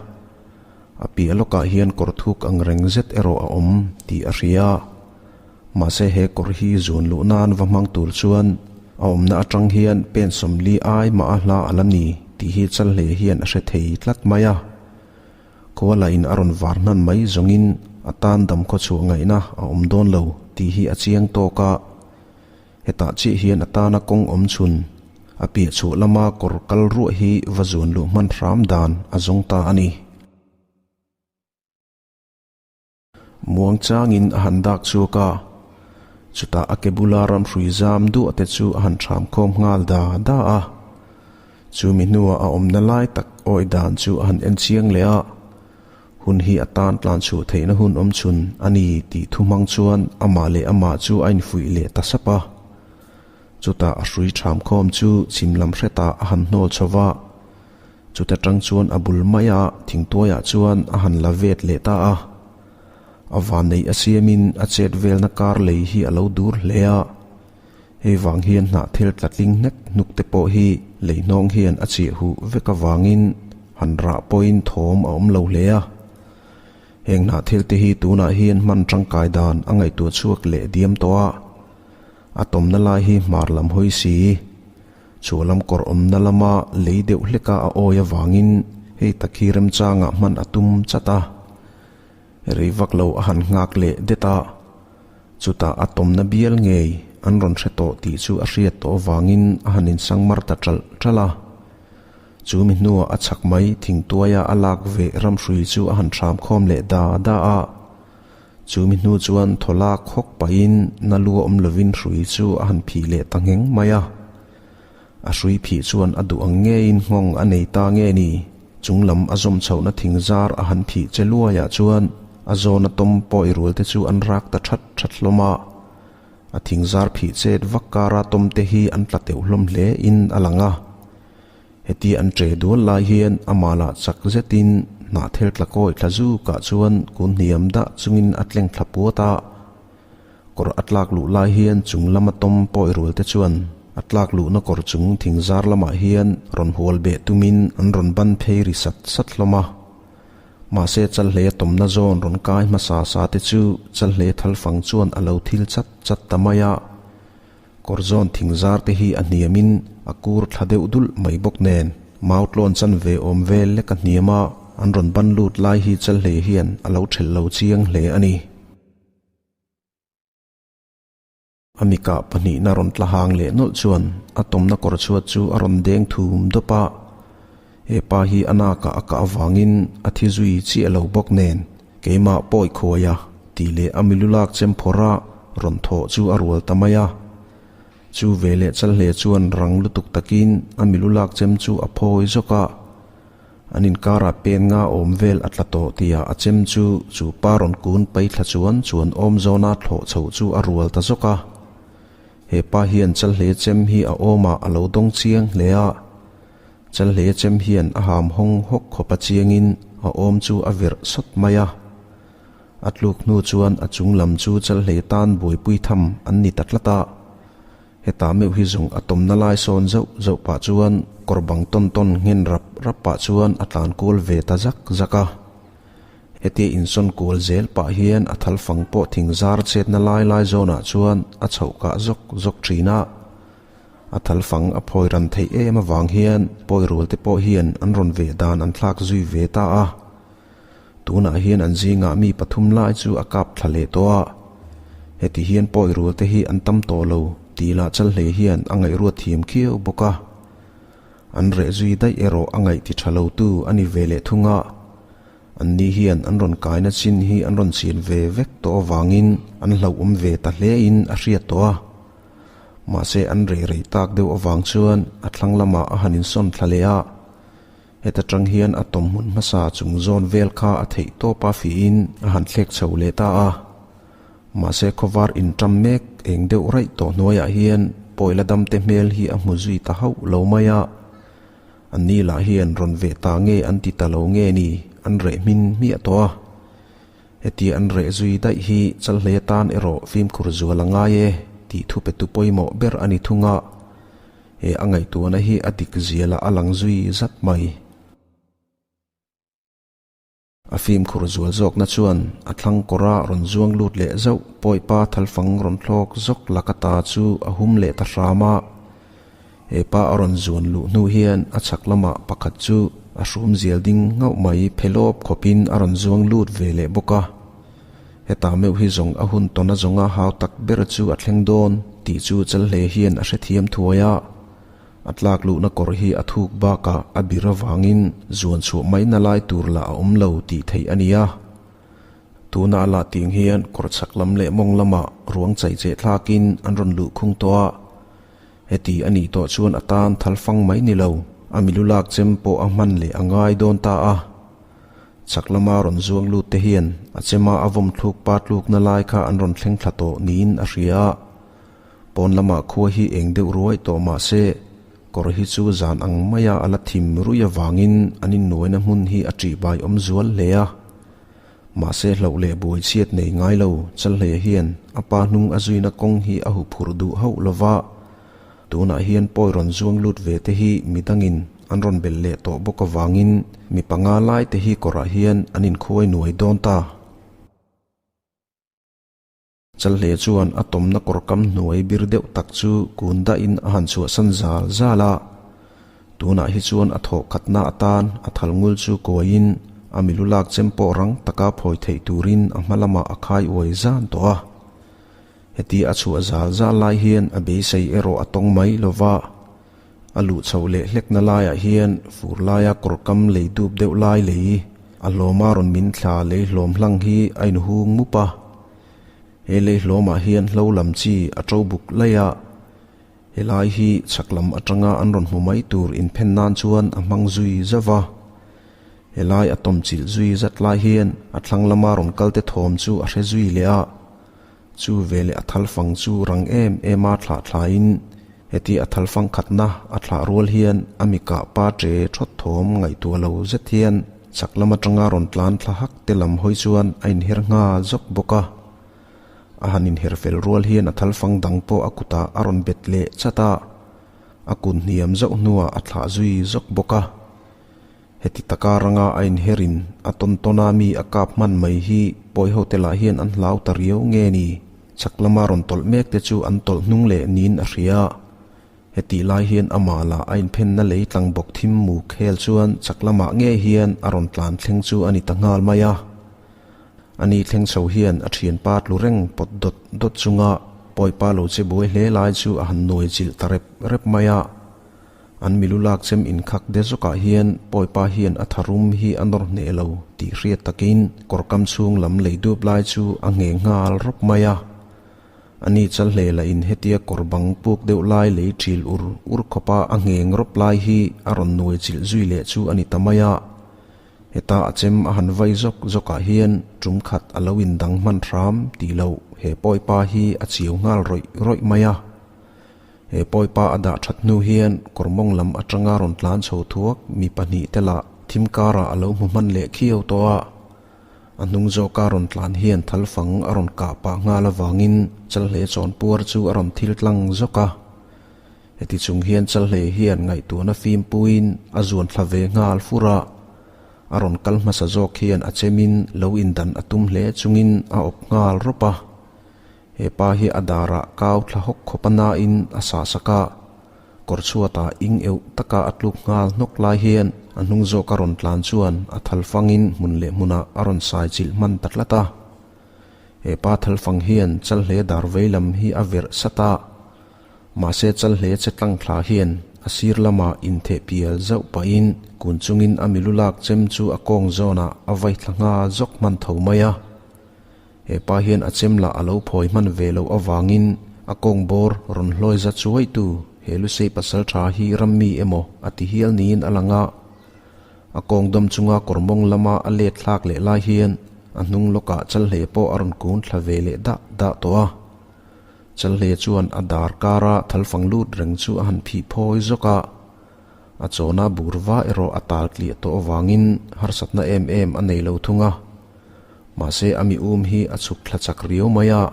A piah lawkah hian kawr thuk ang reng zet erawh a awm tih a hria. Mahse he kawr hi zun luh nan va hmang tur chuan a awmna atang hian pen sawmli ai mah a hla a la ni tih hi Chalhle hian a hre thei tlat mai a. Kuala in a rawn var hnan mai zawngin a tan dam khawchhuah ngaihna a awm dawn lo tih hi a chiang tawk a. Hetah chiah hian a tana kawng awm chhun a piah chhuah lama kawr kal ruah hi va zun luh hman hram dan a zawng ta a ni. Muang changin a han dak chhuak a, chutah a ke bula ramhrui zam duah te chu a han ṭham khawm nghal da da a. Chumi hnuah a awmna lai tak awi dan chu a han en chiang leh a, hun hi a tan tlan chhuah theihna hun awm chhun a ni tih thu hmang chuan amah leh amah chu a infuih leh ta sap a. Chutah a hrui ṭham khawm chu chhim lam hretah a han hnawl chho va. Chuta tang chuan a bul maia thingtuaiah chuan a han la vet leh ta a. A vanneih a siamin a chet velna kar lei hi a lo dur hle a. Hei vang hian hnahthel tla tling hnek hnuk te pawh hi lei hnawng hian a chiah huh vek avangin han rah pawhin thawm a awm lo hle a. Heng hnahthel te hi tunah hian hman tangkai dan a ngaihtuah chhuak leh diam tawh a. A tawmna lai hi hmar lam hawi si. Chhuah lam kawr awmna lama lei deuh hleka a awi avangin hei tak hi remchangah hman a tum chat a. Rei vak lo a han nghak leh det a, chutah a tawmna bial ngei an rawn hre tawh tih chu a hriat tawh avangin a han insang mar ta ṭalh ṭalh a. Chu mi hnuah a chhak mai thingtuaia a lak ve ramhrui chu a han hram khawm leh da da a. Chu mi hnu chuan thaw lak hawk pahin na lu a awm lovin hrui chu a han phih leh ta ngheng mai a. A hrui phih chuan a duh ang ngeiin nghawng a nei ta nge ni? Chung lam a zawm chhohna thing zar a han phih che luaiah chuan a zawna tawm pawi rual te chu an rak ta that that hlawm a. A thing zar phih chet vak kara tawm te hi an tla teuh hlawm hle in a lang a. Heti an che dual lai hian amah lah chak zetin hnahthel tla kawi thla zukah chuan kun hniam dah chungin a tleng thla puat a. Kawr a tlak luh lai hian chung lama tawm pawi rual te chuan a tlak luhna kawr chung thing zar lamah hian rawn hual beh tumin an rawn ban phei ri sat sat hlawm a. Mahse Chalhlei a tawmna zawn rawn kai hmasa sa te chu Chalhlei thalfang chuan a lo thil chat chat ta mai a. Kawr zawn thing zar te hi a hniamin a kur thla deuh dulh mai bawk nen mau tlawn chan ve awm vel lek a hniam a, an rawn ban lut lai hi Chalhlei hian a lo thelh lo chiang hle a ni. A mikah pahnihna rawn tla hang leh nawlh chuan a tawmna kawr chhuat chu a rawn deng thum dawp a. He pa hi a nakah a kah avangin a thi zui chiah lo bawk nen keimah pawi khuai a tih leh a milu lak chem phawrh a rawn thawh chu a rual ta mai a. Chu veleh Chalhle chuan rang lutuk takin a milu lak chem chu a phawi zawk a. An inkarah pen nga awm vel a tla tawh tia a chem chu chu pa rawn kun pai thla chuan chuan awm zawna thlawh chhoh chu a rual ta zawk a. He pa hian Chalhle chem hi a awmah a lo dawng chiang hle a. Chalhle chem hian a ham hawng hawk khawp a chiangin a awm chu a virh sawt mai a. A tluk hnu chuan a chung lam chu Chalhle tan buaipui tham an ni ta tlat a. Hetah meuh hi zawng a tawmna lai sawn zauh zauh pah chuan kawr bang tawn tawn nghen rap rap pah chuan a tlan kual ve ta zak zak a. Hetia insawn kual zel pah hian a thal fang pawh thing zar chetna lai lai zawnah chuan a chhoh kah zawk zawk thin a. A thal fang a phawi ran theih em avang hian pawi rual te pawh hian an rawn veh dan an thlak zui ve ta a. Tunah hian an zingah mi pathum lai chu a kap thla leh tawh a, heti hian pawi rual te hi an tam tawh lo tih lah Chalhlei hian a ngaihruat thiam khiau bawk a. An reh zui daih erawh a ngaih ti tha lo tu a ni ve leh thung a. An ni hian an rawn kaina chin hi an rawn chian ve vek tawh avangin an hlauhawm ve ta hle in a hriat tawh a. Mahse an reh rei tak deuh avang chuan a thlang lamah a han insawn thla leh a. Heta tang hian a tawmhmun hmasa chung zawn vel kha a theih tawp a fihin a han thlek chho leh ta a. Mahse khawvar inṭam mek eng deuh raih tawh hnuaiah hian Pawila damte hmel hi a hmu zui ta hauh lo mai a. An ni lah hian rawn veh ta nge an ti ta lo nge ni an reh hmin hmiah tawh a. Hetia an reh zui daih hi Chalhlei atan erawh fimkhur zual a ngai e tih thupetu pawimawh ber a ni thung a. He a ngaihtuahna hi a dik zial a lang zui zat mai. A fimkhur zual zawkna chuan a thlang kawra rawn zuang lut leh zauh pawipa thalfang rawn thlawk zawk laka ta chu a hum leh ta hram a. He pa a rawn zuan luh hnu hian a chhak lamah pakhat chu a hrum zial ding nghauh mai phelawp khawpin a rawn zuang lut ve leh bawk a. Heta meuh hi zawng a hun tawna zawnga hau tak ber chu a thleng dawn tih chu Chalhle hian a hrethiam thuai a. A tlak luhna kawr hi a thuk bakah a bir avangin zuan chhuah maina lai tur lah a awm lo tih theih a ni a. Tuna a lah ting hian kawr chhak lam leh mawng lamah ruang chai cheh thlakin an rawn luh khung tawh a. Heti a nih tawh chuan a tan thal fang mai ni lo, a milu lak chem pawh a hman leh a ngai dawn ta a. Chhak lama rawn zuang lut te hian a chema a vawm thluk pa tlukna lai kha an rawn thleng thla tawh niin a hria a. Pawn lamah khua hi eng deuh ruai tawh mah se, Kawr hi chu zan ang maia a la thim ruih avangin an innuaina hmun hi a ṭihbai awm zual hle a. Mahse hlauh leh buai chhiat nei ngai lo Chalhleia hian a pa hnung a zuina kawng hi a huphurh duh hauh lo va, tunah hian pawi rawn zuang lut ve te hi midangin an rawn belh leh tawh bawk avangin mi panga lai te hi kawrah hian an inkhuai nuai dawn ta. Chalhle chuan a tawmna kawr kam hnuai bir deuh tak chu kun dahin a han chhuahsan zal zal a. Tunah hi chuan a thawh khatna atan a thal ngul chu kuaiin a milu lak chem pawh rang taka phawi theih turin a hma lamah a khai uai zan tawh a. Heti a chhuah zal zal lai hian a beisei erawh a tawng mai lo va. A luh chhoh leh hlekna laiah hian fur laia kawr kam lei dup deuh lai lei a hlawma rawn min thla lei hlawm hlang hi a inhung mup a. He lei hlawmah hian hlo lam chi a to buk laih a, helai hi chhak lam atanga an rawn hmu mai tur inphen nan chuan a hmang zui zauh a. Helai a tawm chilh zui zat lai hian a thlang lama rawn kalte thawm chu a hre zui leh a. Chu veleh a thal fang chu rang em em a thlah thlaiin heti a thal fang khatna a thlah rual hian a mikah pa ṭe ṭhawt thawm ngaihtuah lo zet hian chak lam aṭanga rawn tlan thla hak te lam hawi chuan a inher nghal zawk bawk a. A han inher fel rual hian a thal fang dang pawh a kutah a rawn bet leh chat a, a kun hniam zauh hnuah a thlah zui zawk bawk a. Heti taka ranga a inherin a tawn tawn a mi a kap hman mai hi pawi ho te lah hian an hlau ta riau nge ni? Chak lama rawn tawlh mek te chu an tawlh hnung leh niin a hria. Hetih lai hian amah lah a inphenna lei tlang bawk thim muk hel chuan chak lamah ngei hian a rawn tlan thleng chu a ni ta nghal mai a. Ani thleng chho hian a thianpa tlu reng pawt dawt dawt chunga pawipa lo che buai hle lai chu a han nuai chilh ta rep rep mai a. An milu lak chem inkhak de zawkah hian pawipa hian a tharum hi a nawr hneh lo tih hriat takin kawrkam chhung lam lei dup lai chu a ngheng nghal rawp mai a. Ani chalhle lah in hetia kawr bang puk deuh lai lei ṭil ur ur khawpa a ngheng rawp lai hi a rawn nuai chilh zui leh chu a ni ta mai a. Heta a chem a han vai zawk zawkah hian ṭum khat a lo indang hman hram tih loh he pawipa hi a chiu nghal rawih rawih mai a. He pawipa a dah that hnu hian kawrmawng lam atanga rawn tlan chho thuak mi pahnih te lah thim karah a lo hmu hman leh khiau tawh a. A hnung zawka rawn tlan hian thalfang a rawn kah pah nghal avangin Chalhle chawnpuar chu a rawn thil tlang zawk a. Heti chung hian Chalhle hian ngaihtuahna fimpuiin a zuan thla ve nghal fur a. A rawn kal hmasa zawk hian a chemin lo indan a tum hle chungin a awp nghal rawp a. He pa hi a darah kau thla hawk khawp a nain a sah sak a, kawr chhuatah ing euh taka a tluk nghal hnawk lai hian a hnung zawk a rawn tlan chuan a thal fangin hmun leh hmunah a rawn sai chilh hman ta tlat a. He pa thal fang hian Chalhle dar vei lam hi a verh sat a, mahse Chalhle che tlang thla hian a sir lamah intheh pial zauh pahin kun chungin a milu lak chem chu a kawng zawnah a vai thla nghal zawk hman tho mai a. He pa hian a chem lah a lo phawi hman ve loh avangin a kawng bawr rawn hlawi za chuai tu he Lusei pasal tha hi ram mi emaw a ti hial niin a lang a. A kawng dawm chunga kawr mawng lama a let thlak leh lai hian a hnung lawkah Chalhle pawh a rawn kun thla ve leh dah dah tawh a. Chalhle chuan a dar kara thalfang lut reng chu a han phih phawi zawk a. A chawna bur va erawh a tal tliah tawh avangin harsatna em em a nei lo thung a. Mahse a mi um hi a chhuk thla chak riau mai a,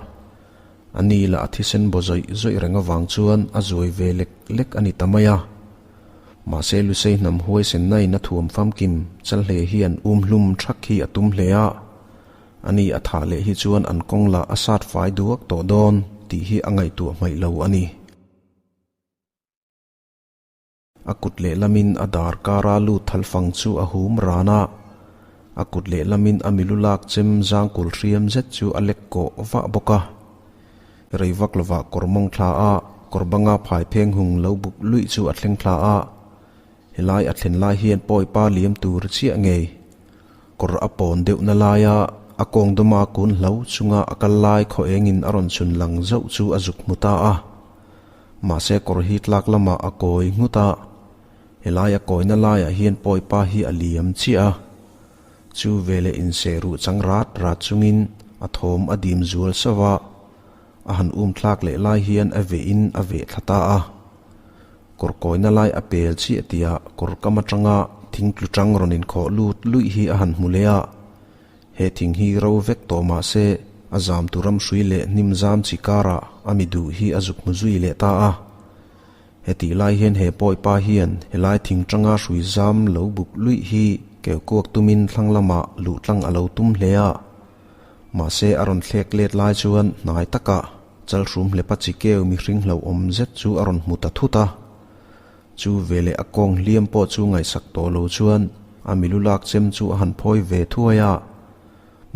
a ni lah a thisen baw zawih zawih reng avang chuan a zuai ve lek lek a ni ta mai a. Mahse Lusei hnam huaisenna in a thuam famkim Chalhle hian um hlum thak hi a tum hle a, a ni a thah leh hi chuan an kawng lah a sat fai duak tawh dawn tih hi a ngaihtuah hmaih lo a ni. A kut lehlamin a dar kara lut thalfang chu a hum ran a, a kut lehlamin a milu lak chem zangkul hriam zet chu a lek kawh vah bawk a. Rei vak lovah kawr mawng thla a, kawr banga phai pheng hung lo buk luih chu a thleng thla a. Helai a thlen lai hian pawi pa liam tur chiah ngei. Kawr a pawn deuhna laia a kawng dawma kun hlo chunga a kal lai khaw engin a rawn chhun lang zauh chu a zuk hmu ta a. Mahse kawr hi tlak lamah a kawi nghut a, helai a kawina laiah hian pawi pa hi a liam chiah a. Chu veleh inseh ruh chang rat rat chungin a thawm a dim zual sauh a, a han um thlak leh lai hian a veh in a veh thla ta a. Kawr kawina lai a pel chiah tihah kawr kam atanga thing tlu tang rawn inkhawh lut luih hi a han hmu leh a. He thing hi ro vek tawh mah se a zam tu ram hrui leh hnim zam chi karah a mi duh hi a zuk hmu zui leh ta a. Hetih lai hian he pawipa hian helai thing tanga hrui zam lo buk luih hi keu kuak tumin thlang lamah luh tlang a lo tum hle a. Mahse a rawn thlek let lai chuan hnai takah Chalhrum hlepa chi keu mihring hlauhawm zet chu a rawn hmu ta thut a. Chu veleh a kawng hliam pawh chu ngaihsak tawh lo chuan a milu lak chem chu a han phawi ve thuai a.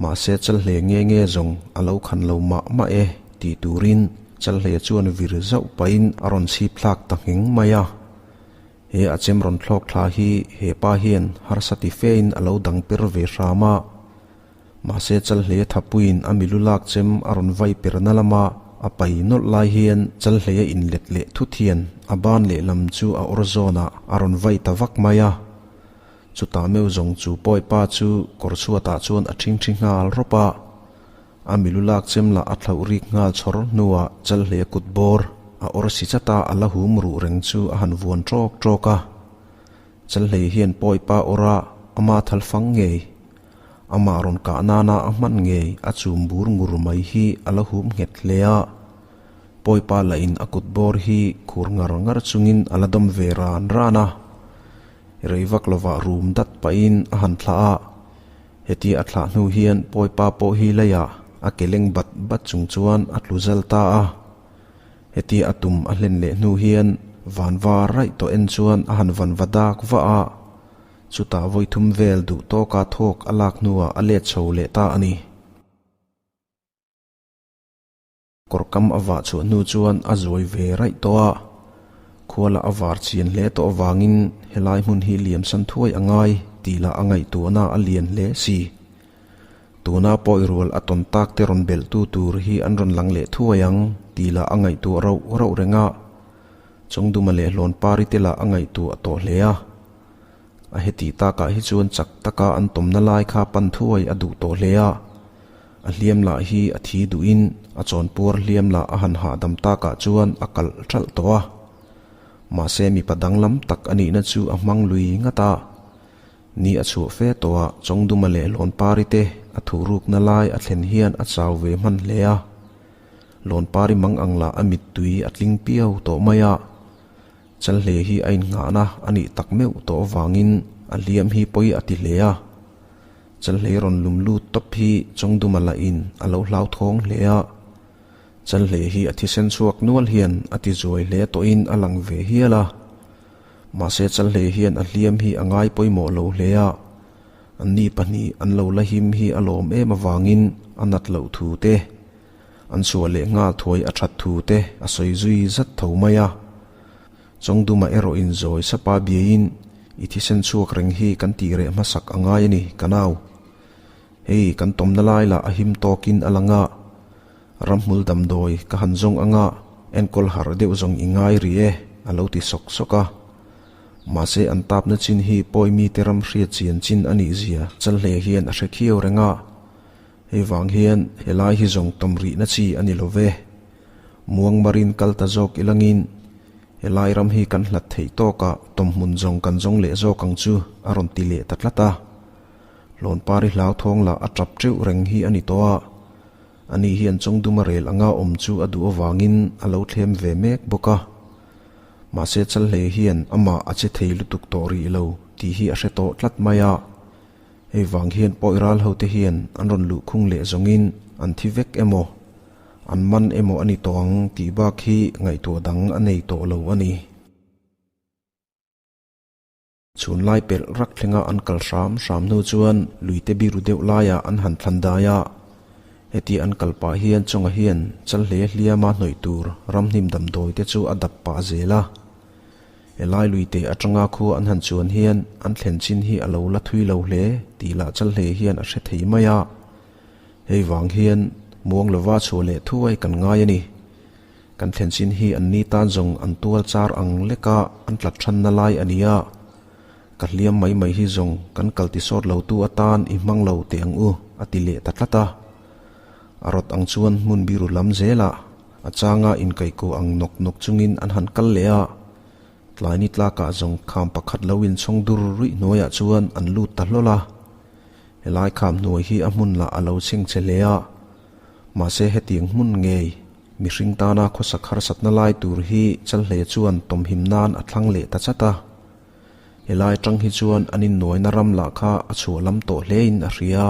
Mahse Chalhle nge nge zawng a lo khan lo mah mah e tih turin Chalhle chuan vir zauh pahin a rawn chhip thlak ta ngheng mai a. He a chem rawn thlawk thla hi he pa hian harsa ti fein a lo dang per ve hram a. Mahse Chalhleia thapuiin a milu lak chem a rawn vai perna lama a pai nawlh lai hian Chalhleia inlet leh thut hian a ban lehlam chu a awr zawnah a rawn vai ta vak mai a. Chutah meuh zawng chu Pawipa chu kawr chhuatah chuan a ṭhingṭhi nghal rawp a. A milu lak chem lah a thlauh rik nghal chhawr hnuah Chalhleia kut bawr a awr si chata a la hum ruh reng chu a han vuan ṭawk ṭawk a. Chalhlei hian Pawipa awra ama thalfang ngei Amah rawn kah nana a hman ngei a chum bur ngur mai hi a la hum nghet hle a. Pawipa lahin a kut bawr hi khur ngar ngar chungin a la dawm ve ran ran a. Rei vak lovah rum dat pahin a han thlah a. Hetia a thlah hnu hian Pawipa pawh hi leiah a ke leng bat bat chung chuan a tlu zal ta a. Hetia a tum a hlen leh hnu hian van var raih tawh en chuan a han van va dak vah a. Chutah vawi thum vel duh tawka thawk a lak hnuah a let chho leh ta a ni. Kawrkam a vah chhuah hnu chuan a zawi ve raih tawh a, khuala a var chian hle tawh avangin helai hmun hi liamsan thuai a ngai tih lah a ngaihtuahna a lian hle si. Tuna pawi rual a tawn tak te rawn belhtu tur hi an rawn lang leh thuai ang tih lah a ngaihtuah rauh rauh reng a, Chawngduma leh Hlawnpari te lah a ngaihtuah tawh hle a. A heti takah hi chuan chak taka an tawmna lai kha pan thuai a duh tawh hle a. A hliam lah hi a thi duhin a chawnpuar hliam lah a han hahdam takah chuan a kalh ṭalh tawh a. Mahse mipa danglam tak a nihna chu a hmang lui ngat a. Ni a chhuah fe tawh a, Chawngduma leh Lawnpari te a thuhrukna lai a thlen hian a chau ve hman hle a. Lawnpari mang ang lah a mittui a tling piau tawh mai a. Chalhle hi a innghahna a nih tak meuh tawh avangin a hliam hi pawi a ti hle a. Chalhlei rawn lum lut tawp hi Chawngduma lahin a lo hlauthawng hle a. Chalhlei hi a thisen chhuak nual hian a ti zuai hle tawhin a lang ve hial a. Mahse Chalhlei hian a hliam hi a ngai pawimawh lo hle a. Anni pahnih an lo la him hi a lawm em avangin a nat loh thu te, An chhuah leh nghal thuai a that thu te a sawi zui zat tho mai a. Chawngduma erawh in zawi sapa biaiin i thisen chhuak reng hi kan tih reh hmasak a ngai a ni ka nau. Hei kan tawmna lai lah a him tawkin a lang a, ramhmul damdawi ka han zawng anga enkawl harh deuh zawng i ngai rih e a lo ti sawk sawk a. Mahse an tapna chin hi pawi mite ram hriat chian chin a nih zia Chalhle hian a hre khiau reng a. Hei vang hian helai hi zawng tawm rihna chi a ni lo ve. Muangmarin kal ta zawk ilangin helai ram hi kan hlat theih tawkah tawmhmun zawng kan zawng leh zawk ang chu a rawn ti leh ta tlat a. Hlawnpari hlauthawng lah a tap teuh reng hi a ni tawh a. Ani hian Chawngduma rel anga awm chu a duh avangin a lo thlem ve mek bawk a. Mahse Chalhlei hian amah a che thei lutuk tawh rih lo tih hi a hre tawh tlat mai a. Hei vang hian pawi ral hote hian an rawn luh khung leh zawngin an thi vek emaw, an man emaw a ni tawh ang tih bak hi ngaihtuah dang a nei tawh lo a ni. Chhun lai pelh rak thlenga an kal hram hram hnu chuan luite biru deuh laiah an han thlan dai a. Heti an kal pah hian Chawnga hian Chalhleia hliama hnawih tur ramhnim damdawi te chu a dap pah zel a. Helai luite atanga khua an han chuan hian an thlen chin hi a lo la thui lo hle tih lah Chalhlei hian a hre thei mai a. Hei vang hian muang lova chhuah leh thuai kan ngai a ni. Kan thlen chin hi an ni tan zawng an tual char ang leka an tlat thanna lai a ni a. Ka hliam mai mai hi zawng kan kal ti sawt lo tu atan i hmang lo teh ang u a ti leh ta tlat a. A rawt ang chuan hmun biru lam zelah a changa inkaihkuah ang nawk nawk chungin an han kal leh a. Tlai ni tlakah zawng kham pakhat lo inchhawng dur ruih hnuaiah chuan an lut ta hlawl a. Helai kham hnuai hi a hmun lah a lo chheng che hle a. Mahse hetiang hmun ngei mihring tana khawsak harsatna lai tur hi Chalhle chuan tawmhim nan a thlang leh ta chat a. Helai atang hi chuan an innuaina ram lah kha a chhuah lam tawh hlein a hria.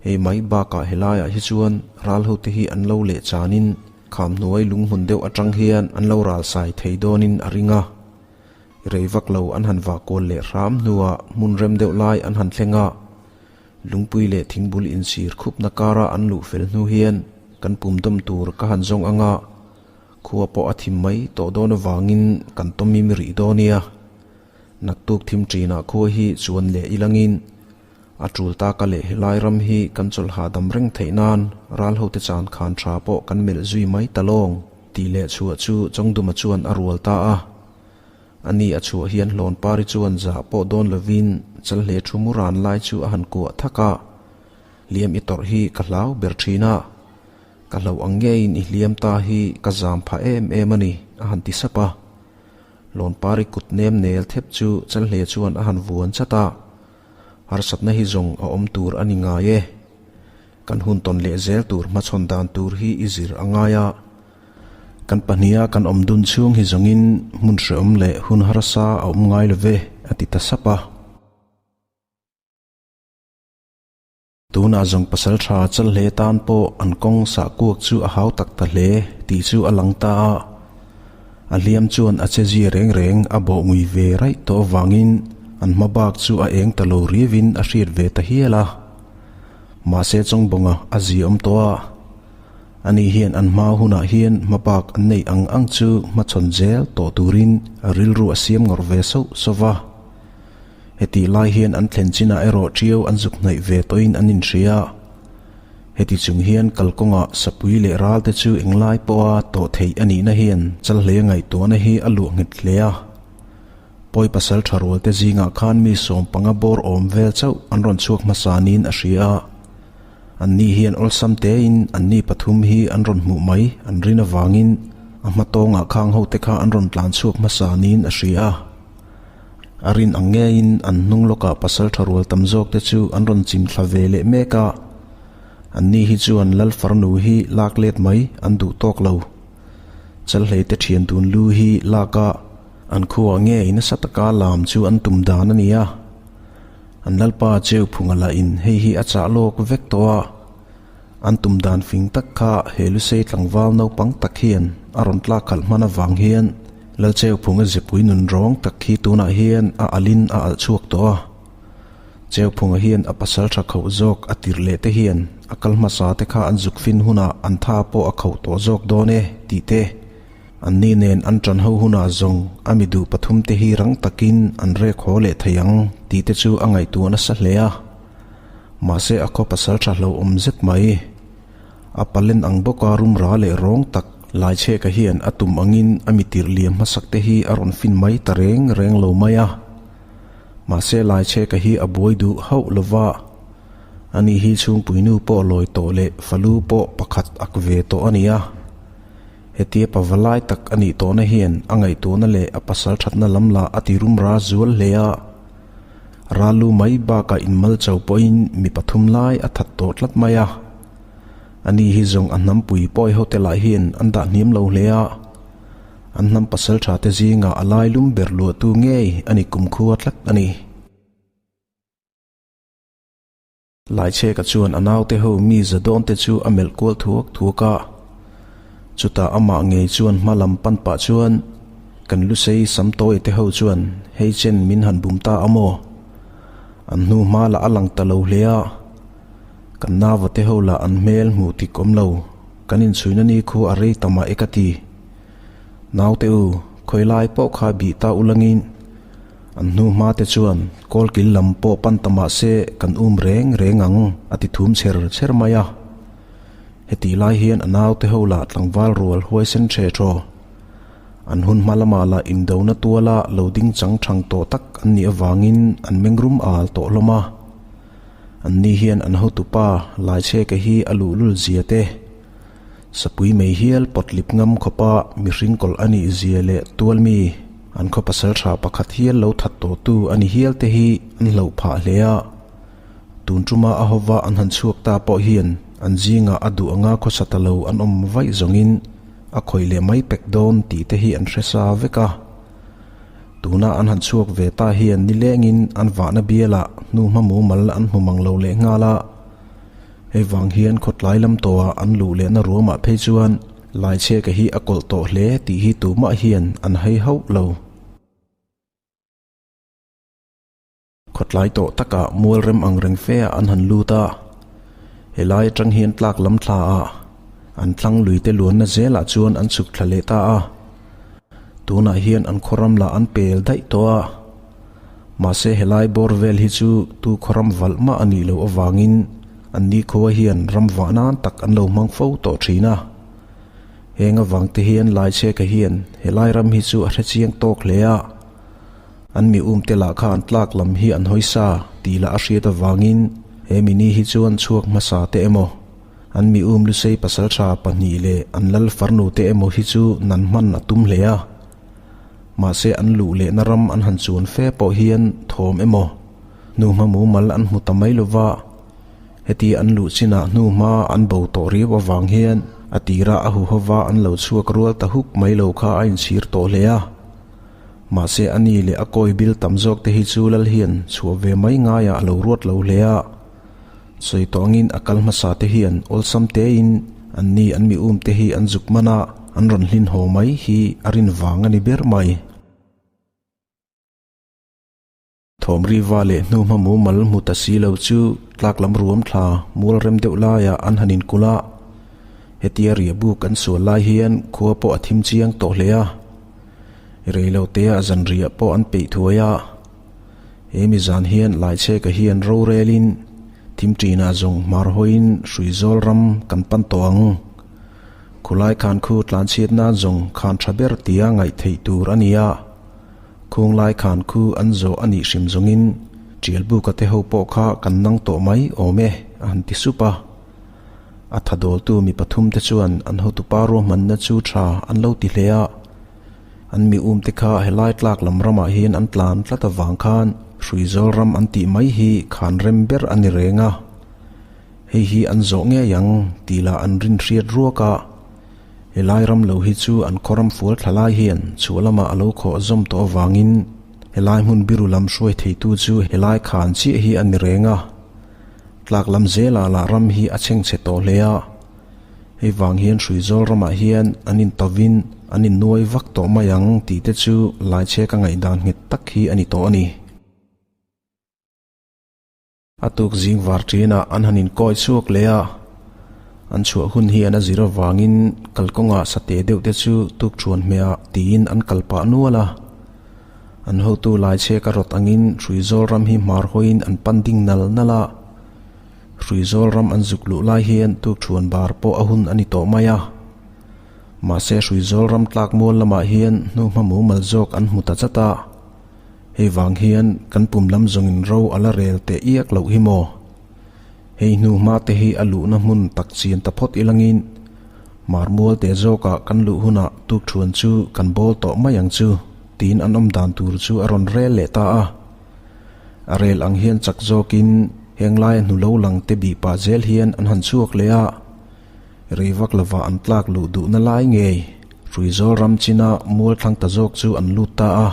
Hei mai bakah helaiah hi chuan ral hote hi an lo leh chanin kham hnuai lunghmun deuh atang hian an lo ral sai thei dawnin a ring a. Rei vak lo an han vah kual leh hram hnuah hmun rem deuh lai an han thleng a. Lungpui leh thingbul insir khupna kara an luh fel hnu hian kan pum dawm tur ka han zawng ang a, khua pawh a thim mai tawh dawn avangin kan tawmim rih dawn nia. Naktuk thim ṭinah khua hi chuan leh ilangin A tul taka leh helai ram hi kan chawlh hahdam reng theih nan ral hote chan khan tha pawh kan melh zui mai ta lawng tih leh chhuah chu Chawngduma chuan a rual ta a. A ni a chhuah hian Hlawnpari chuan zah pawh dawn lovin Chalhle thu mu ran lai chu a han kuah thak a, Hliam i tawrh hi ka hlau ber thin a, ka hloh ang ngeiin i hliam ta hi ka zam phah em em a ni a han ti sap a. Hlawnpari kut nem nel thep chu Chalhle chuan a han vuan chat a. Harsatna hi zawng a awm tur a ni ngai e. Kan hun tawn leh zel tur hmachhawn dan tur hi i zir a ngai a. Kan pahniha kan awm dun chhung hi zawngin hmun hreawm leh hun harsa a awm ngai lo ve, a ti ta sap a. Tunah zawng pasal tha chal hle tan pawh an kawng sah kuak chu a hau tak ta hle tih chu a lang ta a. A hliam chuan a che zia reng reng a bawh ngui ve raih tawh avangin an hma bak chu a eng ta lo riavin a hriat ve ta hial a. Mahse Chawngbawnga a zi awm tawh a. Ani hian an hma hunah hian hma bak an neih ang ang chu hmachhawn zel tawh turin a rilru a siam ngawrh ve sauh sauh va. Hetih lai hian an thlen chinah erawh ṭiau an zuk hnaih ve tawhin an inhria. Heti chung hian kalkawngah sapui leh ral te chu englai pawha tawh theih a nihna hian Chalhleia ngaihtuahna hi a luah nghet hle a. Pawi pasal tha rual te zingah khan mi 15 bawr awm vel chauh an rawn chhuak hmasa niin a hria a. Anni hian awlsam tein anni pathum hi an rawn hmuh mai an rin avangin a hma tawngah khang ho te kha an rawn tlan chhuak hmasa niin a hria a. A rin ang ngeiin an hnung lawkah pasal tha rual tam zawk te chu an rawn chim thla ve leh mek a, anni hi chuan Lal farnu hi lak let mai an duh tawk lo. Chalhlei te thian dun lu hi lak a, an khuaah ngei nasa taka lam chu an tum dan a ni a. An Lalpa cheu phunga lahin hei hi a chah lawk vek tawh a, an tum dan fing tak kha he Lusei tlangval naupang tak hian a rawn tlak khalh hman avang hian Lalcheuphunga zepui nun rawng tak hi tunah hian a alhin a alh chhuak tawh a. Cheuphunga hian a pasal tha khauh zawk a tirh leh te hian a kal hmasa te kha an zuk fin hunah an tha pawh a khauh tawh zawk dawn e tih te, anni nen an tan ho hunah zawng a mi duh pathum te hi rang takin an rek haw leh thei ang tih te chu a ngaihtuah nasa hle a. Mahse a khaw pasal tha hlauhawm zet mai. A palen ang bawka rumra leh rawng tak Laichheka hian a tum angin a mi tirh liam hmasak te hi a rawn fin mai ta reng reng lo mai a. Mahse Laichheka hi a buai duh hauh lo va, ani hi chhungpuinu pawh lawi tawh leh falu pawh pakhat ak ve tawh a ni a. Hetia pava lai tak a nih tawhna hian a ngaihtuahna leh a pasal thatna lam lah a ti rumra zual hle a. Ralu mai bakah inmal cho pawhin mi pathum lai a that tawh tlat mai a. Ani hi zawng a hnampui pawi hote lah hian an dah hniam lo hle a, an hnam pasal tha te zingah a lai lum ber luahtu ngei a ni kumkhua tlat a ni. Laichheka chuan a naute ho mi za dawn te chu a melh kual thuak thuak a, chutah amah ngei chuan hma lam pan pah chuan kan lusei sam tawi te ho chuan hei chen min han bum ta a maw? An hnu hma lah a lang ta lo hle a. Kan nava te ho lah an hmel hmuh tik awm lo, kan inchhuina ni khu a rei ta mah e ka ti. Naute u, khawi lai pawh kha bih ta u langin an hnu hma te chuan kawlkil lam pawh pan ta mah se kan um reng reng ang a ti thum chher chher mai a. Hetih lai hian a naute ho lah tlangval rual huaisen ṭhe ṭhaw. An hun hma lamah lah indona tuala lo ding chang ṭhang tawh tak an nih avangin an mengrum al tawh hlawm a. Anni hian an hotupa Laichheka hi a luhlul zia te, sapui mei hial pawt lip ngam khawpa mihring kawlh a nih zia leh tualmi. an khaw pasalṭha pakhat hial lo that tawhtu a ni hial te hi an hlauh phah hle a. Tun ṭuma a hova an han chhuak ta pawh hian an zingah a duh anga khawsa ta lo an awm vaih zawngin a khawih leh mai pek dawn tih te hi an hre sa vek a. Tuna an han chhuak ve ta hian nilengin an vahna bialah hnuhma mumal an hmu mang lo leh nghal a. Hei vang hian khawtlai lam tawhah an luh lehna ruamah phei chuan Laichheka hi a kawlh tawh hle tih hi tumah hian an hei hauh lo. Khawtlai tawh takah mual rem ang reng fe ah an han lut a, helai atang hian tlak lam thla ah an thlang lui te luanna zelah chuan an chhuk thla leh ta a, tunah hian an khawram lah an pel daih tawh a, mahse helai bawr vel hi chu tu khawram valh mah a nih loh avangin an ni khua hian ram vah nan tak an lo hmang fo tawh thin a, heng avang te hian Laichheka hian helai ram hi chu a hrechiang tawk hle a. An mi umte lah kha an tlak lam hi an hawi sa tih lah a hriat avangin he mini hi chuan chhuak hmasa te emaw, an mi um Lusei pasaltha pahnih leh an lal farnu te emaw hi chu nan hman a tum hle a. Mahse an luh lehna ram an han chuan fe pawh hian thawm emaw, hnuhma mumal an hmu ta mai lova, heti an luh chinah hnuhma an bo tawh riau avang hian a tirah a huhova an lo chhuak rual ta huk mai lo kha a inchhir tawh hle a. Mahse a ni leh a kawi bil tam zawk te hi chu lal hian chhuah ve mai ngaiah a lo ruat lo hle a. Sawi tawh angin a kal hmasa te hian awlsam tein an ni an mi um te hi an zuk man a, an rawn hlin haw mai hi a rin vang a ni ber mai. Thawm riva leh hnuhma mumal hmu ta si lo chu tlak lam ruam thla mual rem deuh laiah an han inkulh a. Hetia riahbuk an sual lai hian khua pawh a thim chiang tawh hle a. Reilotea zanriah pawh an peih thuai a. He mi zan hian Laichheka hian rorelin thim ṭinah zawng hmar hawiin Hruizawl ram kan pan tawh ang. Khulai khan khu tlanchhiat nan zawng khan ṭha ber tia ngaih theih tur a ni a. Khunglai khan khu an zawh a nih hrim zawngin Ṭialbuka te ho pawh kha kan nang tawh mai awm e, a han ti sup a. A tha dawltu mi pathum te chuan an hotupa ruahmanna chu tha an lo ti hle a. An mi um te kha helai tlak lam ramah hian an tlan tlat avang khan Hruizawl ram an tih mai hi khan rem ber a ni reng a. Hei hi an zawh ngei ang tih lah an rin hriat ruak a. Helai ram lo hi chu an khaw ram fual thla lai hian chhuah lamah a lo khawh zawm tawh avangin helai hmun biru lam hruai theitu chu helai khan chiah hi a ni reng a. Tlak lam zelah lah ram hi a chhengchhe tawh hle a. Hei vang hian Hruizawl ramah hian an intovin an innuai vak tawh mai ang tih te chu Laichhe ka ngaihdan nghet tak hi a ni tawh a ni. A tuk zing var ṭinah an han inkawi chhuak leh a, an chhuah hun hian a zir avangin kalkawngah sateh deuh te chu tuk ṭhuan hmehah tiin an kal pah nual a. An hotu Laichhek a rawt angin Hruizawl ram hi hmar hawiin an pan ding nal nal a. Hruizawl ram an zuk luh lai hian tuk ṭhuan bar pawh a hun a ni tawh mai a. Mahse Hruizawl ram tlak mual lamah hian hnuhma mumal zawk an hmu ta chat a. Hei vang hian kan pum lam zawngin ro a la rel teh iak loh hi maw? Hei hnu hma te hi a luhna hmun tak chian ta phawt ilangin Marmual te zawkah kan luh hunah tukthuan chu kan bawl tawh mai ang chu tiin an awm dan tur chu a rawn rel leh ta a. A rel ang hian chak zawkin heng laia hnu lo lang te bih pah zel hian an han chhuak leh a. Rei vak lovah an tlak luh duhna lai ngei Hruizawl ram china mual thlang ta zawk chu an lut ta a.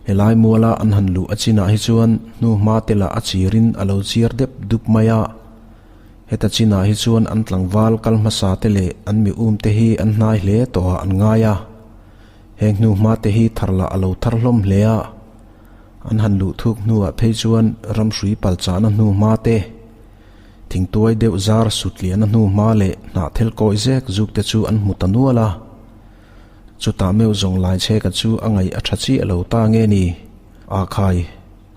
Helai muala an han luh a chinah hi chuan hnu hma te lah a chirin a lo chiar dep dup mai a. Heta chinah hi chuan an tlangval kal hmasa te leh an mi um te hi an hnai hle tawhah an ngai a. Heng hnu hma te hi thar lah a lo thar hlawm hle a. An han luh thuk hnuah phei chuan ramhrui palchahna hnu hma te, Thingtuai deuh zar sutliahna hnu hma leh hnahthel kawi zek zuk te chu an hmu ta nual a. Chutah meuh zawng Laichheka chu a ngaih a tha chiah lo ta nge ni? A khai,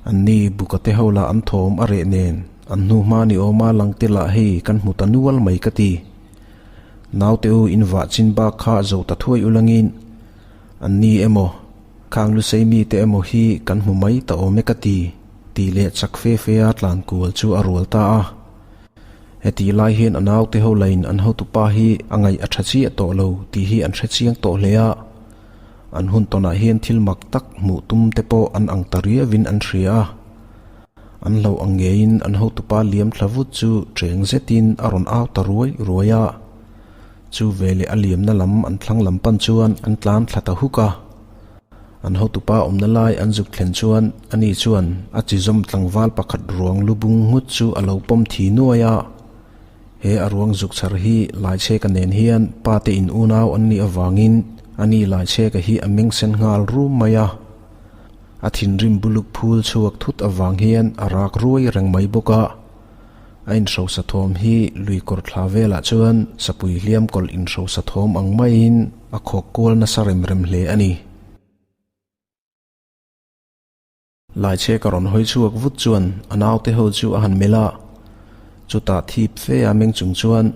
an ni buka te ho lah an thawm a reh nen an hnu hma ni awma lang te lah hei kan hmu ta nual mai ka ti. Naute u in vah chin bak kha zo ta thuai ulangin an ni emaw Khang Lusei mite emaw hi kan hmu mai ta awm e ka ti, tih leh chak fe fe a tlan kual chu a rual ta a. Hetih lai hian a naute ho lain an hotupa hi a ngaih a tha chiah tawh lo tih hi an hre chiang tawh hle a. An hun tawnah hian thil mak tak hmuh tum te pawh an ang ta riauin an hria a. An hlauh ang ngeiin an hotupa liam thla vut chu cheng zetin a rawn au ta ruai ruai a. Chu veleh a liamna lam an thlang lam pan chuan an tlan thla ta huk a. An hotupa awmna lai an zuk thlen chuan ani chuan a chizawm tlangval pakhat ruang lu bung nghut chu a lo pawm thi nuai a. He a ruang zuk chhar hi Laichheka nen hian pa te in unau an nih avangin ani Laichheka hi a meng sen nghal rum mai a. A thinrim buluk phul chhuak thut avang hian a rak ruai reng mai bawk a. A inhrosa thawm hi lui kawr thla velah chuan sapui hliam kawlh inhrosa thawm ang maiin a khawk kual nasa rem rem hle a ni. Laichhe ka rawn hawi chhuak vut chuan a naute ho chu a han melh a, chutah thip fe a meng chung chuan,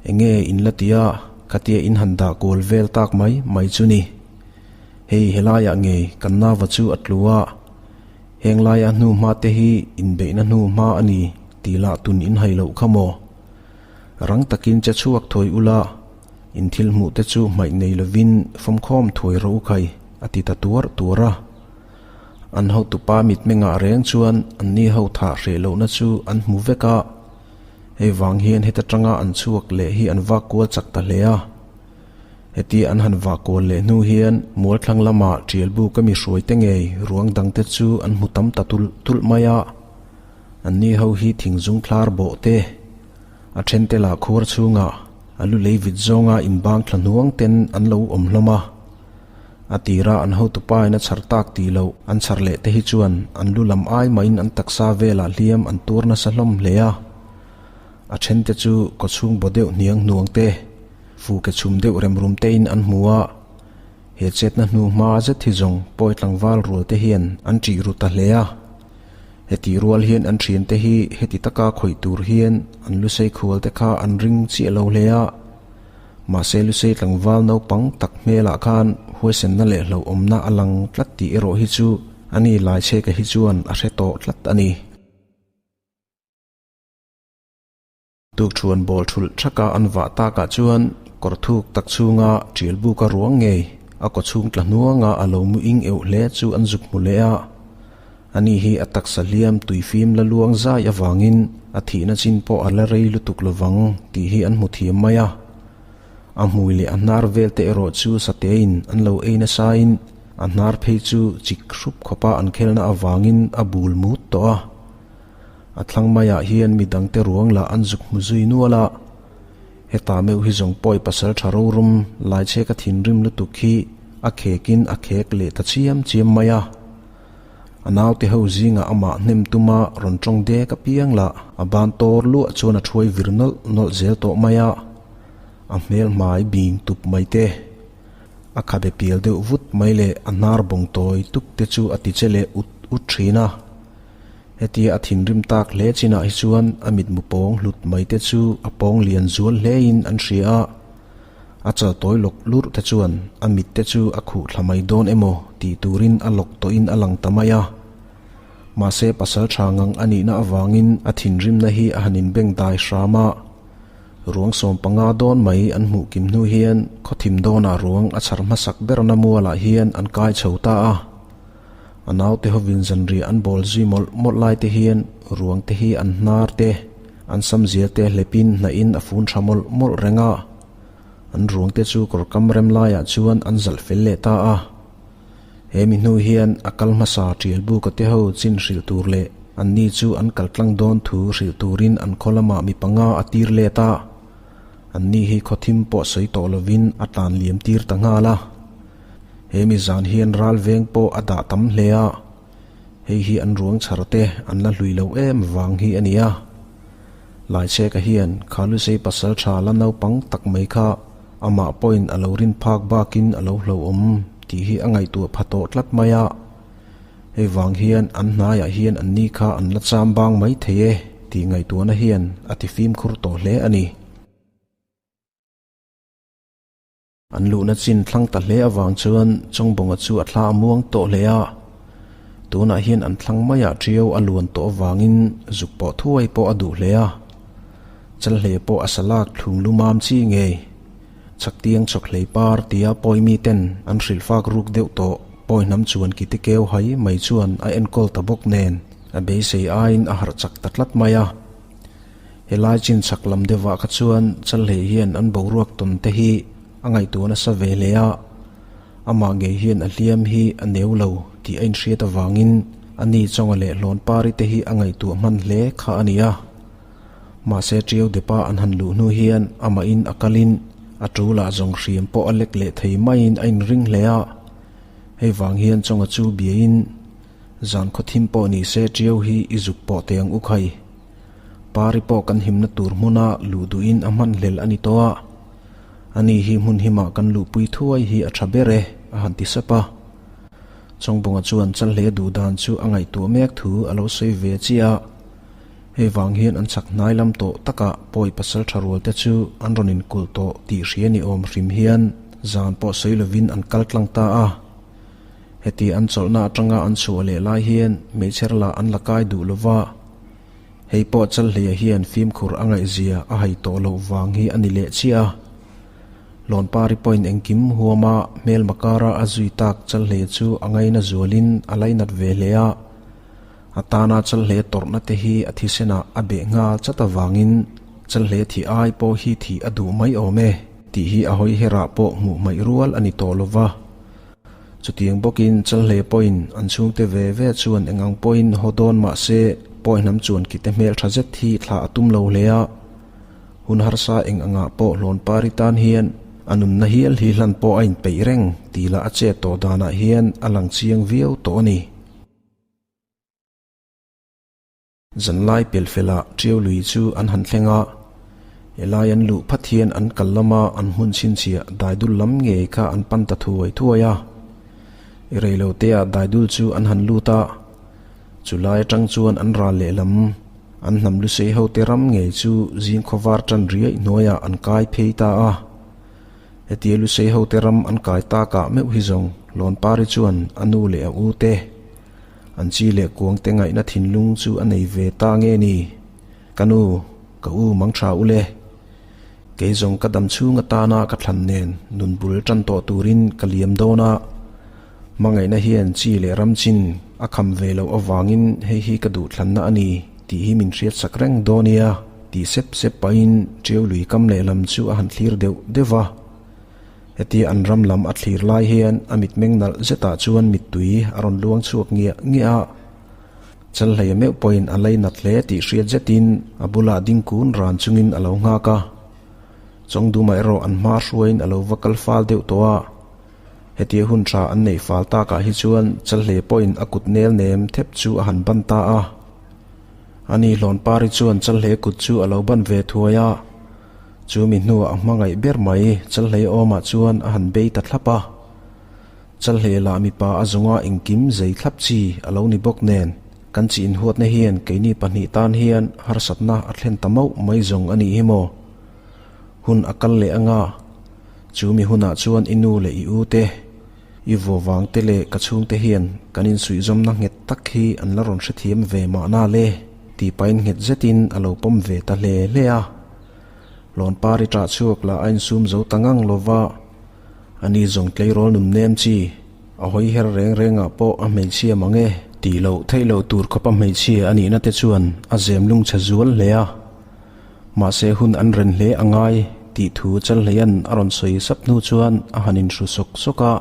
Enge in la ti a, khatia in han dah kual vel tak mai mai chu ni. Hei helaiah ngei kan nava chu a tlu a, heng laia hnu hma te hi inbeihna hnu hma a ni tih lah tun in hai loh kha maw? Rang takin che chhuak thuai ula, in thil hmuh te chu hmaih nei lovin fawmkhawm thuai rawh u khai, a ti ta tuar tuar a. An hotupa mitmengah reng chuan anni ho thah hreh lohna chu an hmu vek a, hei vang hian heta tanga an chhuak leh hi an vak kual chak ta hle a. Heti an han vah kual leh hnu hian mualthlang lama Tialbuk a mi hruaite ngei ruang dangte chu an hmu tam ta tulh tulh mai a. Anni ho hi thingzung thlar bawh te, a thente lah khuar chhungah a lu lei vit zawnga inbang thla hnuang ten an lo awm hlawm a. A tira an hotupa in a chhar tak tih loh an chhar leh te hi chuan an lu lam ai mahin an taksa velah hliam an tuar nasa hlawm hle a. A then te chu kawchhung baw deuh hniang hnuang te, fuke chhum deuh rem rum te in an hmu a. He chetna hnu hma zet hi zawng pawi tlangval rual te hian an ṭih ru ta hle a. Hetih rual hian an ṭhiante hi heti taka khawih tur hian an lusei khual te kha an ring chiah lo hle a. Mahse Lusei tlangval naupang tak hmelah khan huaisenna leh hlauhawmna a lang tlat tih erawh hi chu ani Laichheka hi chuan a hre tawh tlat a ni. Tukṭhuan bawl thulh thaka an vah takah chuan kawr thuk tak chhunga ṭialbuka ruang ngei a kawchhung tla hnuanga a lo mu ing euh hle chu an zuk hmu leh a. Ani hi a taksa hliam tuifim la luang zai avangin a thihna chin pawh a la rei lutuk lovang tih hi an hmu thiam mai a. A hmui leh a hnar vel te erawh chu satein an lo ei nasain a hnar phei chu chik hrup khawpa an khelna avangin a bul mut tawh a. A thlang maiah hian midangte ruang lah an zuk hmu zui nual a. Heta meuh hi zawng pawi pasal tha rorum laichheka thinrim lutuk hi a khekin a khek leh ta chiam chiam mai a. A naute ho zingah amah hnem tuma rawn tawng dek apiang lah a ban tawr luah chuan a thuai vir nawlh nawlh zel tawh mai a, a hmel hmai bing tup mai te, a khabe pial deuh vut mai leh a hnar bawng tawi tuk te chu a ti che leh ut ut thin a. Hetia a thinrim tak hle chinah hi chuan a mitmu pawng hlut mai te chu a pawng lian zual hlein an hria a. A chal tawi lawk lurh te chuan a mit te chu a khuh thla mai dawn emaw tih turin a lawk tawhin a lang ta mai a. Mahse pasal tha ngang a nihna avangin a thinrimna hi a han inbeng dai hram a. Ruang 15 dawn mai an hmuh kim hnu hian khawthim dawnah ruang a chhar hmasak berna mualah hian an kai chho ta a. A naute hovin zanriah an bawl zui mawlh mawlh lai te hian ruang te hi an hnar te, an sam zia te hlepin hnahin a fun tha mawlh mawlh reng a. An ruang te chu kawr kam rem laiah chuan an zalh fel leh ta a. He mi hnu hian a kal hmasa tial buka te ho chin hrilh tur leh anni chu an kal tlang dawn thu hrilh turin an khaw lamah mi panga a tir let a. Anni hi khaw thim pawh sawi tawh lovin a tlan liam tir ta nghal a. He mi zan hian ral veng pawh a dah tam hle a, hei hi an ruang chhar te an la hlui lo em vang hi a ni a. Laichheka hian Khalusei pasal tha la naupang tak mai kha amah pawhin a lo rin phak bakin a lo hlauhawm tih hi a ngaihtuah pha tawh tlat mai a. Hei vang hian an hnaiah hian an ni kha an la cham bang mai thei e tih ngaihtuahna hian a ti fimkhur tawh hle a ni. An luhna chin thlang ta hle avang chuan Chawngbawnga chu a thla a muang tawh hle a. Tunah hian an thlang maiah ṭiau a luan tawh avangin zuk pawh thuai pawh a duh hle a. Chalhle pawh a salak thlung lu mam chi ngei. Chhaktiang chawkhlei par tia pawi miten an hrilhfak ruk deuh tawh pawi hnam chuan kite keu hai mai chuan a enkawl ta bawk nen a beisei aiin a harh chak ta tlat mai a. Helai chin chhak lam deuhah kha chuan Chalhlei hian an boruak tawn te hi a ngaihtuah nasa ve hle a, amah ngei hian a hliam hi a neu lo tih a inhriat avangin a ni chawnga leh hlawn pari te hi a ngaihtuah hman hle kha a ni a. Mahse Ṭiau Depa an han luh hnu hian amahin a kalin a ṭulah zawng hriam pawh a lek leh thei maiin a inring hle a, hei vang hian chawnga chu biain zan khaw thim pawh ni se Ṭiau hi i zuk pawh teh ang u khai. Pari pawh kan himna tur hmuna luh duhin a hman hlel a ni tawh a, ani hi hmun himah kan luhpui thuai hi a ṭha ber e, a han ti sap a. Chawngbunga chuan Chalhle duh dan chu a ngaihtuah mek thu a lo sawi ve chiah a. Hei vang hian an chak hnai lam tawh takah pawi pasal tha rual te chu an rawn inkulh tawh tih hria ni awm hrim hian zan pawh sawi lovin an kal tlang ta a. Heti an chawlhna atanga an chhuah leh lai hian hmeichher lah an la kai duh lova, hei pawh Chalhleia hian fimkhur a ngaihzia a hai tawh loh vang hi a ni leh chiah a. Lawnpari pawhin engkim huama hmelma kara a zui tak Chalhleia chu a ngaina zualin a lainat ve hle a. A tana Chalhle tawrhna te hi a thisenah a beh nghal chat avangin Chalhle thih ai pawh hi thih a duh mai awm e tih hi a hawi herah pawh hmuh hmaih rual a ni tawh lo va. Chutiang bawkin Chalhle pawhin an chhungte ve ve chuan eng ang pawhin haw dawn mah se pawi hnam chuan kite hmel tha zet hi thlah a tum lo hle a. Hun harsa eng angah pawh hlawn pari tan hian a nunna hial hi hlan pawh a inpeih reng tih lah a chet tawh danah hian a lang chiang viau tawh a ni. Zanlai pelfelah Ṭiau lui chu an han thleng a, helai an luh phat hian an kal lama an hmun chhinchhiah daidul lam ngei kha an pan ta thuai thuai a. I reiloteah daidul chu an han lut a, chulai atang chuan an ral lehlam an hnam lusei hote ram ngei chu zing khawvar tan riaih hnuaiah an kai phei ta a. Hetia Lusei hote ram an kai takah meuh hi zawng Lawnpari chuan a nu leh a u te, an chi leh kuang te ngaihna thinlung chu a nei ve ta nge ni? Ka nu, ka u mang tha u le. Kei zawng ka dam chhung atana ka thlan nen nun bul tan tawh turin ka liam dawn a, hmangaihna hian chi leh ram chin a kham ve loh avangin hei hi ka duhthlanna a ni tih hi min hriatsak reng dawn nia. Tih sep sep pahin Ṭiau lui kam lehlam chu a han thlir deuh deuh va. Hetia an ram lam a thlir lai hian a mitmeng nalh zetah chuan mittui a rawn luang chhuak ngiah ngiah a. Chalhleia meuh pawhin a lei nat hle tih hriat zetin a bulah ding kun ran chungin a lo nghak a. Chawngduma erawh an hma hruaiin a lo va kal fal deuh tawh a. Hetia hun tha an neih fal takah hi chuan Chalhleia pawhin a kut nel nem thep chu a han ban ta a. Ani Hlawnpari chuan Chalhlei kut chu a lo ban ve thuai a, chu mi hnuah a hmangaih ber mai Chalhlei awmah chuan a han bei ta thlap a. Chalhlei lah mipa a zawnga engkim zei thlap chi a lo ni bawk nen, kan chi inhuatna hian keini pahnih tan hian harsatna a thlen ta mauh mai zawng a nih hi maw? Hun a kal leh anga, chu mi hunah chuan i nu leh i u te, I vuavang te leh ka chhungte hian kan insuihzawmna nghet tak hi an la rawn hrethiam ve mahna le tih pahin nghet zetin a lo pawm ve ta hle hle a. Lawnpari ṭah chhuak lah a insum zo ta ngang lo va, ani zawng tleirawl nun nem chi a hawi her reng rengah pawh a hmeichhia mang e tih loh theih loh tur khawpa hmeichhia a nihna te chuan a zem lungchhe zual hle a. Mahse hun an ren hle a ngai tih thu Chalhleia'n a rawn sawi sap hnu chuan a han inhru sawk sawk a.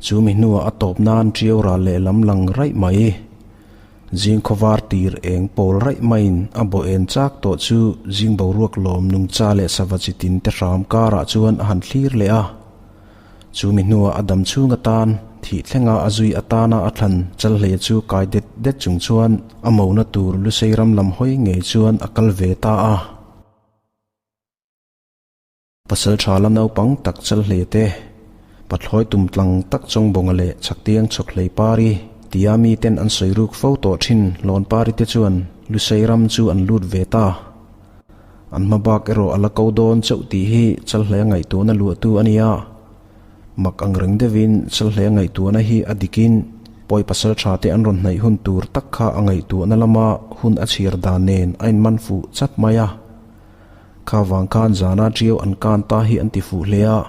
Chu mi hnuah a tawp nan ṭiau ral lehlam lang raih mai. Zing khawvar tir eng pawl raih maiin a bawh en chak tawh chu zing boruak lawm nungcha leh sava chi tin te hram karah chuan a han thlir leh a. Chu mi hnuah a dam chhung atan thih thlenga a zui atana a thlan Chalhleia chu kai det det chung chuan a mona tur Lusei ram lam hawi ngei chuan a kal ve ta a. Pasal tha la naupang tak Chalhleia te, pathlawi tum tlang tak Chawngbawnga leh Chhaktiang Chhawkhlei Pari tia miten an sawi ruk fo tawh thin Lawnpari te chuan Lusei ram chu an lut ve ta. An hma bak erawh a la ko dawn chauh tih hi Chalhlei a ngaihtuahna luahtu a ni a. Mak ang reng deuhin Chalhlei a ngaihtuahna hi a dikin pawi pasal tha te an rawn hnaih hun tur tak kha a ngaihtuahna lama hun a chhiar dan nen a inman fuh chat mai a. Kha vang khan zana ṭiau an kan ta hi an ti fuh hle a.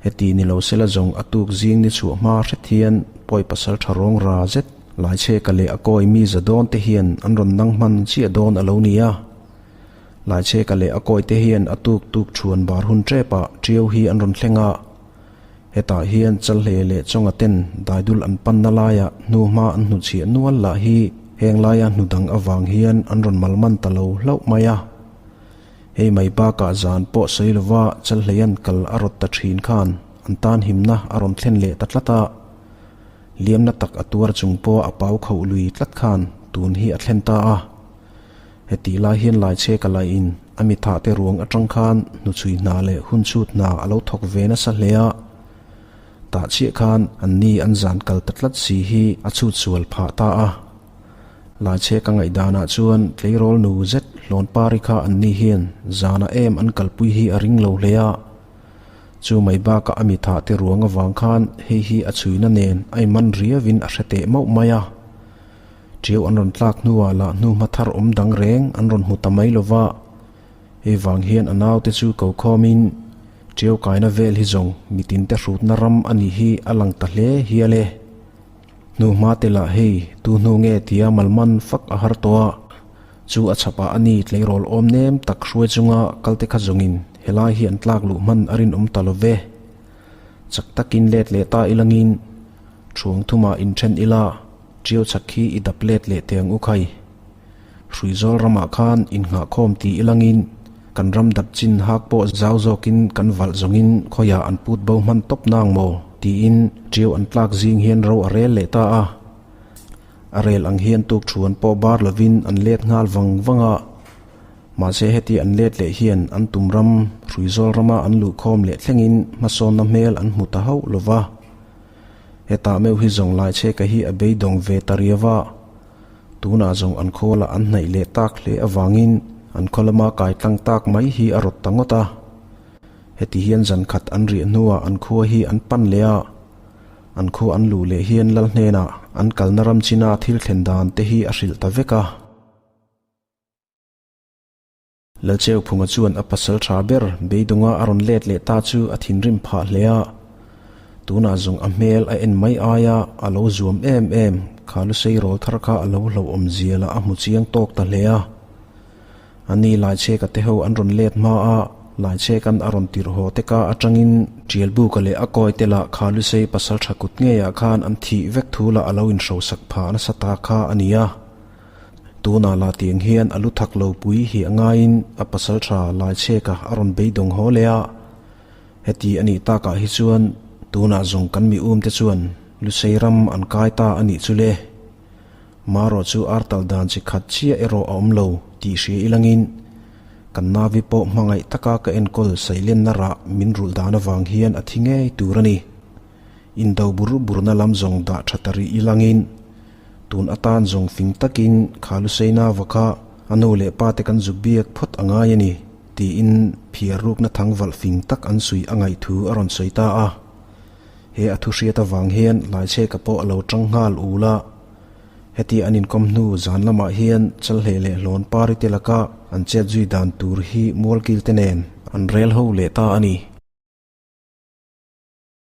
Heti ni lo sela zawng a tuk zing ni chhuah hma hret hian pawi pasal tha rawng ra zet Laichheka leh a kawi mi za dawn te hian an rawn nang hman chiah dawn a lo ni a. Laichheka leh a kawi te hian a tuk tuk chhuan bar hun tep ah ṭiau hi an rawn thleng a. Hetah hian Chalhle leh Chawnga ten daidul an panna laiah hnu hma an hnuchhiah nual lah hi heng laia hnu dang avang hian an rawn malman ta lo hlauh mai a. Hei mai bakah zan pawh sawi lova Chalhleian kal a rawt ta thin khan an tan himna a rawn thlen leh ta tlat a. Liamna tak a tuar chung pawh a pau khoh lui tlat khan tun hi a thlen ta a. Hetih lai hian Laichhe ka laiin a mi thahte ruang atang khan hnuchhui hna leh hun chhut hna a lo thawk ve nasa hle a. Tah chiah khan an ni an zan kal ta tlat si hi a chhut sual phah ta a. Laichhe ka ngaihdanah chuan tleirawl nu zet Hlawnpari kha an ni hian zana em an kalpui hi a ring lo hle a. Chu mai bakah a mi thahte ruang avang khan hei hi a chhuina nen a inman riauin a hre teh mauh mai a. Ṭiau an rawn tlak hnuah lah hnu hma thar awm dang reng an rawn hmu ta mai lova, hei vang hian a naute chu ko khawmin ṭiau kaina vel hi zawng mitinte hrutna ram a nih hi a lang ta hle hial e. Hnu hma te lah hei tu hnu nge tia malman fak a har tawh a, chu a chhapah a ni tleirawl awm nem tak hruai chunga kalte kha zawngin helai hi an tlak luh hman a rinawm ta lo ve. Chak takin let leh ta ilangin Thuang thumah inthen ila, ṭiau chak khi i dap let leh teh ang u khai. Hruizawl ramah khan innghahkhawm ti ilangin kan ram dap chin hak pawh zau zawkin kan valh zawngin khawiah an put bo hman tawp nang maw tiin ṭiau an tlak zing hian ro a rel leh ta a. A rel ang hian tuk thuan pawh bar lovin an let nghal vang vang a. Mahse heti an let leh hian an tum ram Hruizawl rama an luhkhawm leh thlengin hmasawnna hmel an hmu ta hauh lova. Hetah meuh hi zawng Laichheka hi a beidawng ve ta riau a, tunah zawng an khawlah an hnaih leh tak hle avangin an khaw lama kai tlang tak mai hi a rawt ta ngawt a. Heti hian zan khat an riah hnuah an khua hi an pan leh a, an khua an luh leh hian lal hnenah an kalna ram china thil thlen dan te hi a hrilh ta vek a. Lalcheuphunga chuan a pasal tha ber Beidunga a rawn let leh ta chu a thinrim phah hle a. Tunah zawng a hmel a en mai aia a lo zuam em em kha lusei rawl thar kha a lo hlauhawm zia lah a hmu chiang tawk ta hle a. A ni Laichheka te ho an rawn let hma a, Laichheka'n a rawn tirh haw te ka atangin Ṭialbuka leh a kawi te lah kha lusei pasal tha kut ngeiah khan an thih vek thu lah a lo inhrosak phah nasa ta kha a ni a. Tunah lah tiang hian a lu thak lo pui hi a ngaiin a pasal tha Laichheka a rawn beidawng haw leh a. Heti a nih takah hi chuan tunah zawng kan mi um te chuan Lusei ram an kai ta a nih chu le. Marawh chu artal dan chi khat chiah erawh a awm lo tih hria ilangin kan navi pawh hmangaih taka ka enkawl sailenna rah min rulh dan avang hian a thi ngei tur a ni. Indo bur burna lam zawng dah tha ta rih ilangin Tun atan zawng fing takin kha Luseina va kha a nu leh pa te kan zuk biak phawt a ngai a ni, tiin phiar rukna thang valh fing tak an suih a ngaih thu a rawn sawi ta a. He a thu hriat avang hian Laichheka pawh a lo tang nghal ul a. Heti an inkawm hnu zan lamah hian Chalhleh leh Hlawnpari te laka an chet zui dan tur hi Mualkil te nen an rel ho leh ta a ni.